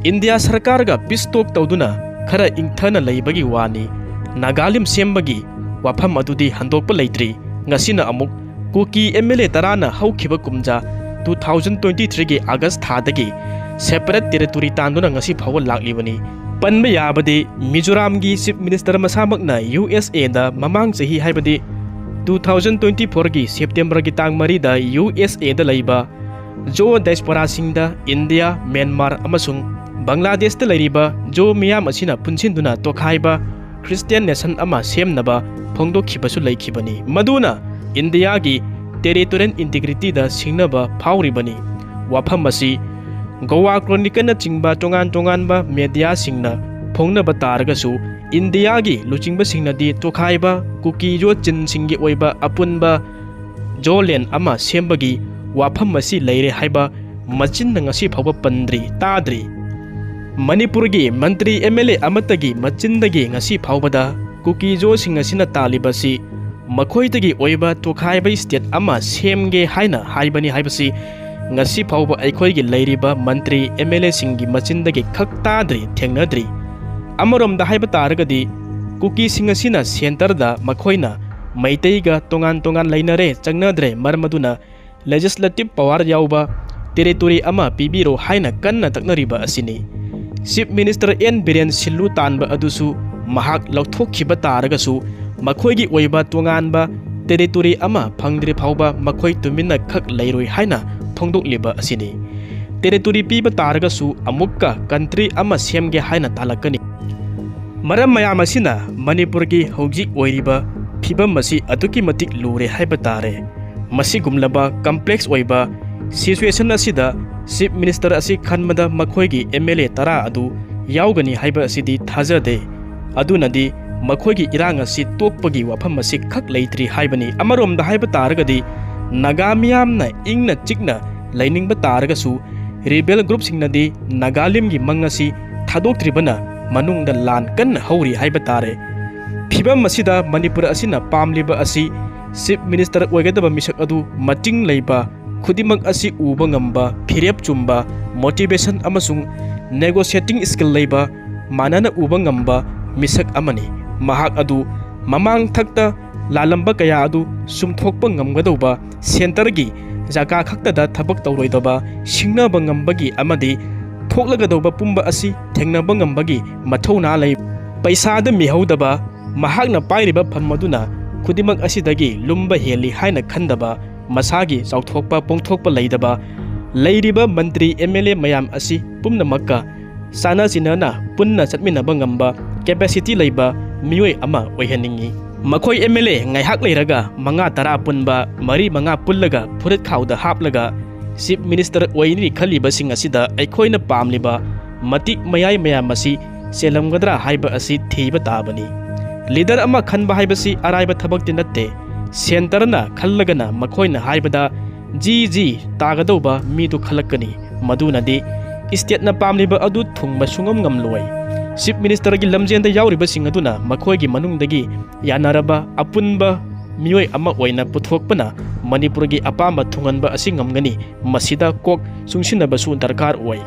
ꯏꯟꯗꯤꯌꯥ ꯁꯔꯀꯥꯔꯒ peace talk ꯇꯧꯗꯨꯅ ꯈꯔ ꯏꯪꯊꯅ ꯂꯩꯕꯒꯤ ꯋꯥꯅꯤ꯫ ꯅꯥꯒꯥꯂꯤꯝ ꯁꯦꯝꯕꯒꯤ ꯋꯥꯐꯝ ꯑꯗꯨꯗꯤ ꯍꯟꯗꯣꯛꯄ ꯂꯩꯇ꯭ꯔꯤ꯫ ꯉꯁꯤꯅ ꯑꯃꯨꯛ ꯀꯨꯀꯤ MLA ꯇꯔꯥꯅ ꯍꯧꯈꯤꯕ ꯀꯨꯝꯖꯥ two thousand twenty threeꯒꯤ August ꯊꯥꯗꯒꯤ separate territory ꯇꯥꯟꯗꯨꯅ ꯉꯁꯤ ꯐꯥꯎꯕ ꯂꯥꯛꯂꯤꯕꯅꯤ꯫ ꯄꯟꯕ ꯌꯥꯕꯗꯤ ꯃꯤꯖꯣꯔꯥꯝꯒꯤ Chief Minister ꯃꯁꯥꯃꯛꯅ USAꯗ ꯃꯃꯥꯡ ꯆꯍꯤ, ꯍꯥꯏꯕꯗꯤ two thousand twenty fourꯒꯤ Septemberꯒꯤ ꯇꯥꯡ ꯃꯔꯤꯗ USAꯗ ꯂꯩꯕ ꯖꯣ diasporaꯁꯤꯡꯗ ꯏꯟꯗꯤꯌꯥ, ꯃ꯭ꯌꯥꯟꯃꯥꯔ ꯑꯃꯁꯨꯡ ꯕꯪꯒ꯭ꯂꯥꯗꯦꯁꯇ ꯂꯩꯔꯤꯕ ꯖꯣ ꯃꯤꯌꯥꯝ ꯑꯁꯤꯅ ꯄꯨꯟꯁꯤꯟꯗꯨꯅ ꯇꯣꯈꯥꯏꯕ Christian nation ꯑꯃ ꯁꯦꯝꯅꯕ ꯐꯣꯡꯗꯣꯛꯈꯤꯕꯁꯨ ꯂꯩꯈꯤꯕꯅꯤ, ꯃꯗꯨꯅ ꯏꯟꯗꯤꯌꯥꯒꯤ territorial integrityꯗ ꯁꯤꯡꯅꯕ ꯐꯥꯎꯔꯤꯕꯅꯤ꯫ ꯋꯥꯐꯝ ꯑꯁꯤ ꯒꯣꯋꯥ Chronicleꯅꯆꯤꯡꯕ ꯇꯣꯉꯥꯟ ꯇꯣꯉꯥꯟꯕ mediaꯁꯤꯡꯅ ꯐꯣꯡꯅꯕ ꯇꯥꯔꯒꯁꯨ, ꯏꯟꯗꯤꯌꯥꯒꯤ ꯂꯨꯆꯤꯡꯕꯁꯤꯡꯅꯗꯤ ꯇꯣꯈꯥꯏꯕ ꯀꯨꯀꯤ ꯖꯣ ꯆꯤꯟꯁꯤꯡꯒꯤ ꯑꯣꯏꯕ ꯑꯄꯨꯟꯕ ꯖꯣ land ꯑꯃ ꯁꯦꯝꯕꯒꯤ ꯋꯥꯐꯝ ꯑꯁꯤ ꯂꯩꯔꯦ ꯍꯥꯏꯕ ꯃꯆꯤꯟꯅ ꯉꯁꯤ ꯐꯥꯎꯕ ꯄꯟꯗ꯭ꯔꯤ, ꯇꯥꯗ꯭ꯔꯤ꯫ ꯃꯅꯤꯄꯨꯔꯒꯤ ꯃꯟꯇ꯭ꯔꯤ MLA ꯑꯃꯠꯇꯒꯤ ꯃꯆꯤꯟꯗꯒꯤ ꯉꯁꯤ ꯐꯥꯎꯕꯗ ꯀꯨꯀꯤ ꯖꯣꯁꯤꯡ ꯑꯁꯤꯅ ꯇꯥꯜꯂꯤꯕꯁꯤ ꯃꯈꯣꯏꯗꯒꯤ ꯑꯣꯏꯕ ꯇꯣꯈꯥꯏꯕ state ꯑꯃ ꯁꯦꯝꯒꯦ ꯍꯥꯏꯅ ꯍꯥꯏꯕꯅꯤ ꯍꯥꯏꯕꯁꯤ ꯉꯁꯤ ꯐꯥꯎꯕ ꯑꯩꯈꯣꯏꯒꯤ ꯂꯩꯔꯤꯕ ꯃꯟꯇ꯭ꯔꯤ MLAꯁꯤꯡꯒꯤ ꯃꯆꯤꯟꯗꯒꯤ ꯈꯛ ꯇꯥꯗ꯭ꯔꯤ, ꯊꯦꯡꯅꯗ꯭ꯔꯤ꯫ ꯑꯃꯔꯣꯝꯗ ꯍꯥꯏꯕ ꯇꯥꯔꯒꯗꯤ, ꯀꯨꯀꯤꯁꯤꯡ ꯑꯁꯤꯅ centreꯗ ꯃꯈꯣꯏꯅ ꯃꯩꯇꯩꯒ ꯇꯣꯉꯥꯟ ꯇꯣꯉꯥꯟ ꯂꯩꯅꯔꯦ, ꯆꯪꯅꯗ꯭ꯔꯦ, ꯃꯔꯝ ꯑꯗꯨꯅ legislative power ꯌꯥꯎꯕ territory ꯑꯃ ꯄꯤꯕꯤꯔꯣ ꯍꯥꯏꯅ ꯀꯟꯅ ꯇꯛꯅꯔꯤꯕ ꯑꯁꯤꯅꯤ꯫ Chief Minister N ꯕꯤꯔꯦꯟ ꯁꯤꯜꯂꯨ ꯇꯥꯟꯕ ꯑꯗꯨꯁꯨ ꯃꯍꯥꯛ ꯂꯧꯊꯣꯛꯈꯤꯕ ꯇꯥꯔꯒꯁꯨ, ꯃꯈꯣꯏꯒꯤ ꯑꯣꯏꯕ ꯇꯣꯉꯥꯟꯕ territory ꯑꯃ ꯐꯪꯗ꯭ꯔꯤ ꯐꯥꯎꯕ ꯃꯈꯣꯏ ꯇꯨꯃꯤꯟꯅ ꯈꯛ ꯂꯩꯔꯣꯏ ꯍꯥꯏꯅ ꯐꯣꯡꯗꯣꯛꯂꯤꯕ ꯑꯁꯤꯅꯤ꯫ Territory ꯄꯤꯕ ꯇꯥꯔꯒꯁꯨ ꯑꯃꯨꯛꯀ country ꯑꯃ ꯁꯦꯝꯒꯦ ꯍꯥꯏꯅ ꯇꯥꯜꯂꯛꯀꯅꯤ꯫ ꯃꯔꯝ ꯃꯌꯥꯝ ꯑꯁꯤꯅ ꯃꯅꯤꯄꯨꯔꯒꯤ ꯍꯧꯖꯤꯛ ꯑꯣꯏꯔꯤꯕ ꯐꯤꯕꯝ ꯑꯁꯤ ꯑꯗꯨꯛꯀꯤ ꯃꯇꯤꯛ ꯂꯨꯔꯦ ꯍꯥꯏꯕ ꯇꯥꯔꯦ꯫ ꯃꯁꯤꯒꯨꯝꯂꯕ complex ꯑꯣꯏꯕ situation ꯑꯁꯤꯗ Chief Minister ꯑꯁꯤ ꯈꯟꯕꯗ ꯃꯈꯣꯏꯒꯤ MLA ꯇꯔꯥ ꯑꯗꯨ ꯌꯥꯎꯒꯅꯤ ꯍꯥꯏꯕ ꯑꯁꯤꯗꯤ ꯊꯥꯖꯗꯦ꯫ ꯑꯗꯨꯅꯗꯤ ꯃꯈꯣꯏꯒꯤ ꯏꯔꯥꯡ ꯑꯁꯤ ꯇꯣꯛꯄꯒꯤ ꯋꯥꯐꯝ ꯑꯁꯤ ꯈꯛ ꯂꯩꯇ꯭ꯔꯤ ꯍꯥꯏꯕꯅꯤ꯫ ꯑꯃꯔꯣꯝꯗ ꯍꯥꯏꯕ ꯇꯥꯔꯒꯗꯤ, ꯅꯥꯒꯥ ꯃꯤꯌꯥꯝꯅ ꯏꯪꯅ ꯆꯤꯛꯅ ꯂꯩꯅꯤꯡꯕ ꯇꯥꯔꯒꯁꯨ ꯔꯤꯕꯦꯜ ꯒ꯭ꯔꯨꯞꯁꯤꯡꯅꯗꯤ ꯅꯥꯒꯥꯂꯦꯟꯒꯤ ꯃꯪ ꯑꯁꯤ ꯊꯥꯗꯣꯛꯇ꯭ꯔꯤꯕꯅ ꯃꯅꯨꯡꯗ ꯂꯥꯟ ꯀꯟꯅ ꯍꯧꯔꯤ ꯍꯥꯏꯕ ꯇꯥꯔꯦ꯫ ꯐꯤꯕꯝ ꯑꯁꯤꯗ ꯃꯅꯤꯄꯨꯔ ꯑꯁꯤꯅ ꯄꯥꯝꯂꯤꯕ ꯑꯁꯤ ꯆꯤꯐ ꯃꯤꯅꯤꯁꯇꯔ ꯑꯣꯏꯒꯗꯕ ꯃꯤꯁꯛ ꯑꯗꯨ ꯃꯇꯤꯡ ꯂꯩꯕ, ꯈꯨꯗꯤꯡꯃꯛ ꯑꯁꯤ ꯎꯕ ꯉꯝꯕ, ꯐꯤꯔꯦꯞ ꯆꯨꯝꯕ, ꯃꯣꯇꯤꯚꯦꯁꯟ ꯑꯃꯁꯨꯡ ꯅꯦꯒꯣꯁꯤꯌꯦꯇꯤꯡ ꯁ꯭ꯀꯤꯜ ꯂꯩꯕ, ꯃꯥꯟꯅꯅ ꯎꯕ ꯉꯝꯕ ꯃꯤꯁꯛ ꯑꯃꯅꯤ꯫ ꯃꯍꯥꯛ ꯑꯗꯨ ꯃꯃꯥꯡ ꯊꯛꯇ ꯂꯥꯜꯂꯝꯕ ꯀꯌꯥ ꯑꯗꯨ ꯆꯨꯝꯊꯣꯛꯄ ꯉꯝꯒꯗꯧꯕ, ꯁꯦꯟꯇꯔꯒꯤ ꯖꯒꯥ ꯈꯛꯇꯗ ꯊꯕꯛ ꯇꯧꯔꯣꯏꯗꯕ, ꯁꯤꯡꯅꯕ ꯉꯝꯕꯒꯤ ꯑꯃꯗꯤ ꯊꯣꯛꯂꯒꯗꯧꯕ ꯄꯨꯝꯕ ꯑꯁꯤ ꯊꯦꯡꯅꯕ ꯉꯝꯕꯒꯤ ꯃꯊꯧꯅꯥ ꯂꯩ꯫ ꯄꯩꯁꯥꯗ ꯃꯤꯍꯧꯗꯕ, ꯃꯍꯥꯛꯅ ꯄꯥꯏꯔꯤꯕ ꯐꯝ ꯑꯗꯨꯅ ꯈꯨꯗꯤꯡꯃꯛ ꯑꯁꯤꯗꯒꯤ ꯂꯨꯝꯕ ꯍꯦꯜꯂꯤ ꯍꯥꯏꯅ ꯈꯟꯗꯕ, ꯃꯁꯥꯒꯤ ꯆꯥꯎꯊꯣꯛꯄ ꯄꯣꯡꯊꯣꯛꯄ ꯂꯩꯗꯕ, ꯂꯩꯔꯤꯕ ꯃꯟꯇ꯭ꯔꯤ, ꯑꯦꯝ ꯑꯦꯜ ꯑꯦ ꯃꯌꯥꯝ ꯑꯁꯤ ꯄꯨꯝꯅꯃꯛꯀ ꯆꯥꯟꯅ ꯆꯤꯟꯅꯅ ꯄꯨꯟꯅ ꯆꯠꯃꯤꯟꯅꯕ ꯉꯝꯕ ꯀꯦꯄꯦꯁꯤꯇꯤ ꯂꯩꯕ ꯃꯤꯑꯣꯏ ꯑꯃ ꯑꯣꯏꯍꯟꯅꯤꯡꯏ꯫ ꯃꯈꯣꯏ ꯑꯦꯝ ꯑꯦꯜ ꯑꯦ ꯉꯥꯏꯍꯥꯛ ꯂꯩꯔꯒ ꯃꯉꯥ ꯇꯔꯥ ꯄꯨꯟꯕ, ꯃꯔꯤ ꯃꯉꯥ ꯄꯨꯜꯂꯒ ꯐꯨꯔꯤꯠ ꯈꯥꯎꯗ ꯍꯥꯞꯂꯒ ꯆꯤꯐ ꯃꯤꯅꯤꯁꯇꯔ ꯑꯣꯏꯅꯤ ꯈꯜꯂꯤꯕꯁꯤꯡ ꯑꯁꯤꯗ ꯑꯩꯈꯣꯏꯅ ꯄꯥꯝꯂꯤꯕ ꯃꯇꯤꯛ ꯃꯌꯥꯏ ꯃꯌꯥꯝ ꯑꯁꯤ ꯆꯦꯜꯂꯝꯒꯗ꯭ꯔꯥ ꯍꯥꯏꯕ ꯑꯁꯤ ꯊꯤꯕ ꯇꯥꯕꯅꯤ꯫ ꯂꯤꯗꯔ ꯑꯃ ꯈꯟꯕ ꯍꯥꯏꯕꯁꯤ ꯑꯔꯥꯏꯕ ꯊꯕꯛꯇꯤ ꯅꯠꯇꯦ꯫ ꯁꯦꯟꯇꯔꯅ ꯈꯜꯂꯒꯅ ꯃꯈꯣꯏꯅ ꯍꯥꯏꯕꯗ ꯖꯤ ꯖꯤ ꯇꯥꯒꯗꯧꯕ ꯃꯤꯗꯨ ꯈꯜꯂꯛꯀꯅꯤ꯫ ꯃꯗꯨꯅꯗꯤ ꯏꯁꯇꯦꯠꯅ ꯄꯥꯝꯂꯤꯕ ꯑꯗꯨ ꯊꯨꯡꯕ ꯁꯨꯡꯉꯝ ꯉꯝꯂꯣꯏ꯫ ꯆꯤꯐ ꯃꯤꯅꯤꯁꯇꯔꯒꯤ ꯂꯝꯖꯦꯟꯗ ꯌꯥꯎꯔꯤꯕꯁꯤꯡ ꯑꯗꯨꯅ ꯃꯈꯣꯏꯒꯤ ꯃꯅꯨꯡꯗꯒꯤ ꯌꯥꯅꯔꯕ ꯑꯄꯨꯟꯕ ꯃꯤꯑꯣꯏ ꯑꯃ ꯑꯣꯏꯅ ꯄꯨꯊꯣꯛꯄꯅ ꯃꯅꯤꯄꯨꯔꯒꯤ ꯑꯄꯥꯝꯕ ꯊꯨꯡꯍꯟꯕ ꯑꯁꯤ ꯉꯝꯒꯅꯤ꯫ ꯃꯁꯤꯗ ꯀꯣꯛ ꯆꯨꯡꯁꯤꯟꯅꯕꯁꯨ ꯗꯔꯀꯥꯔ ꯑꯣꯏ꯫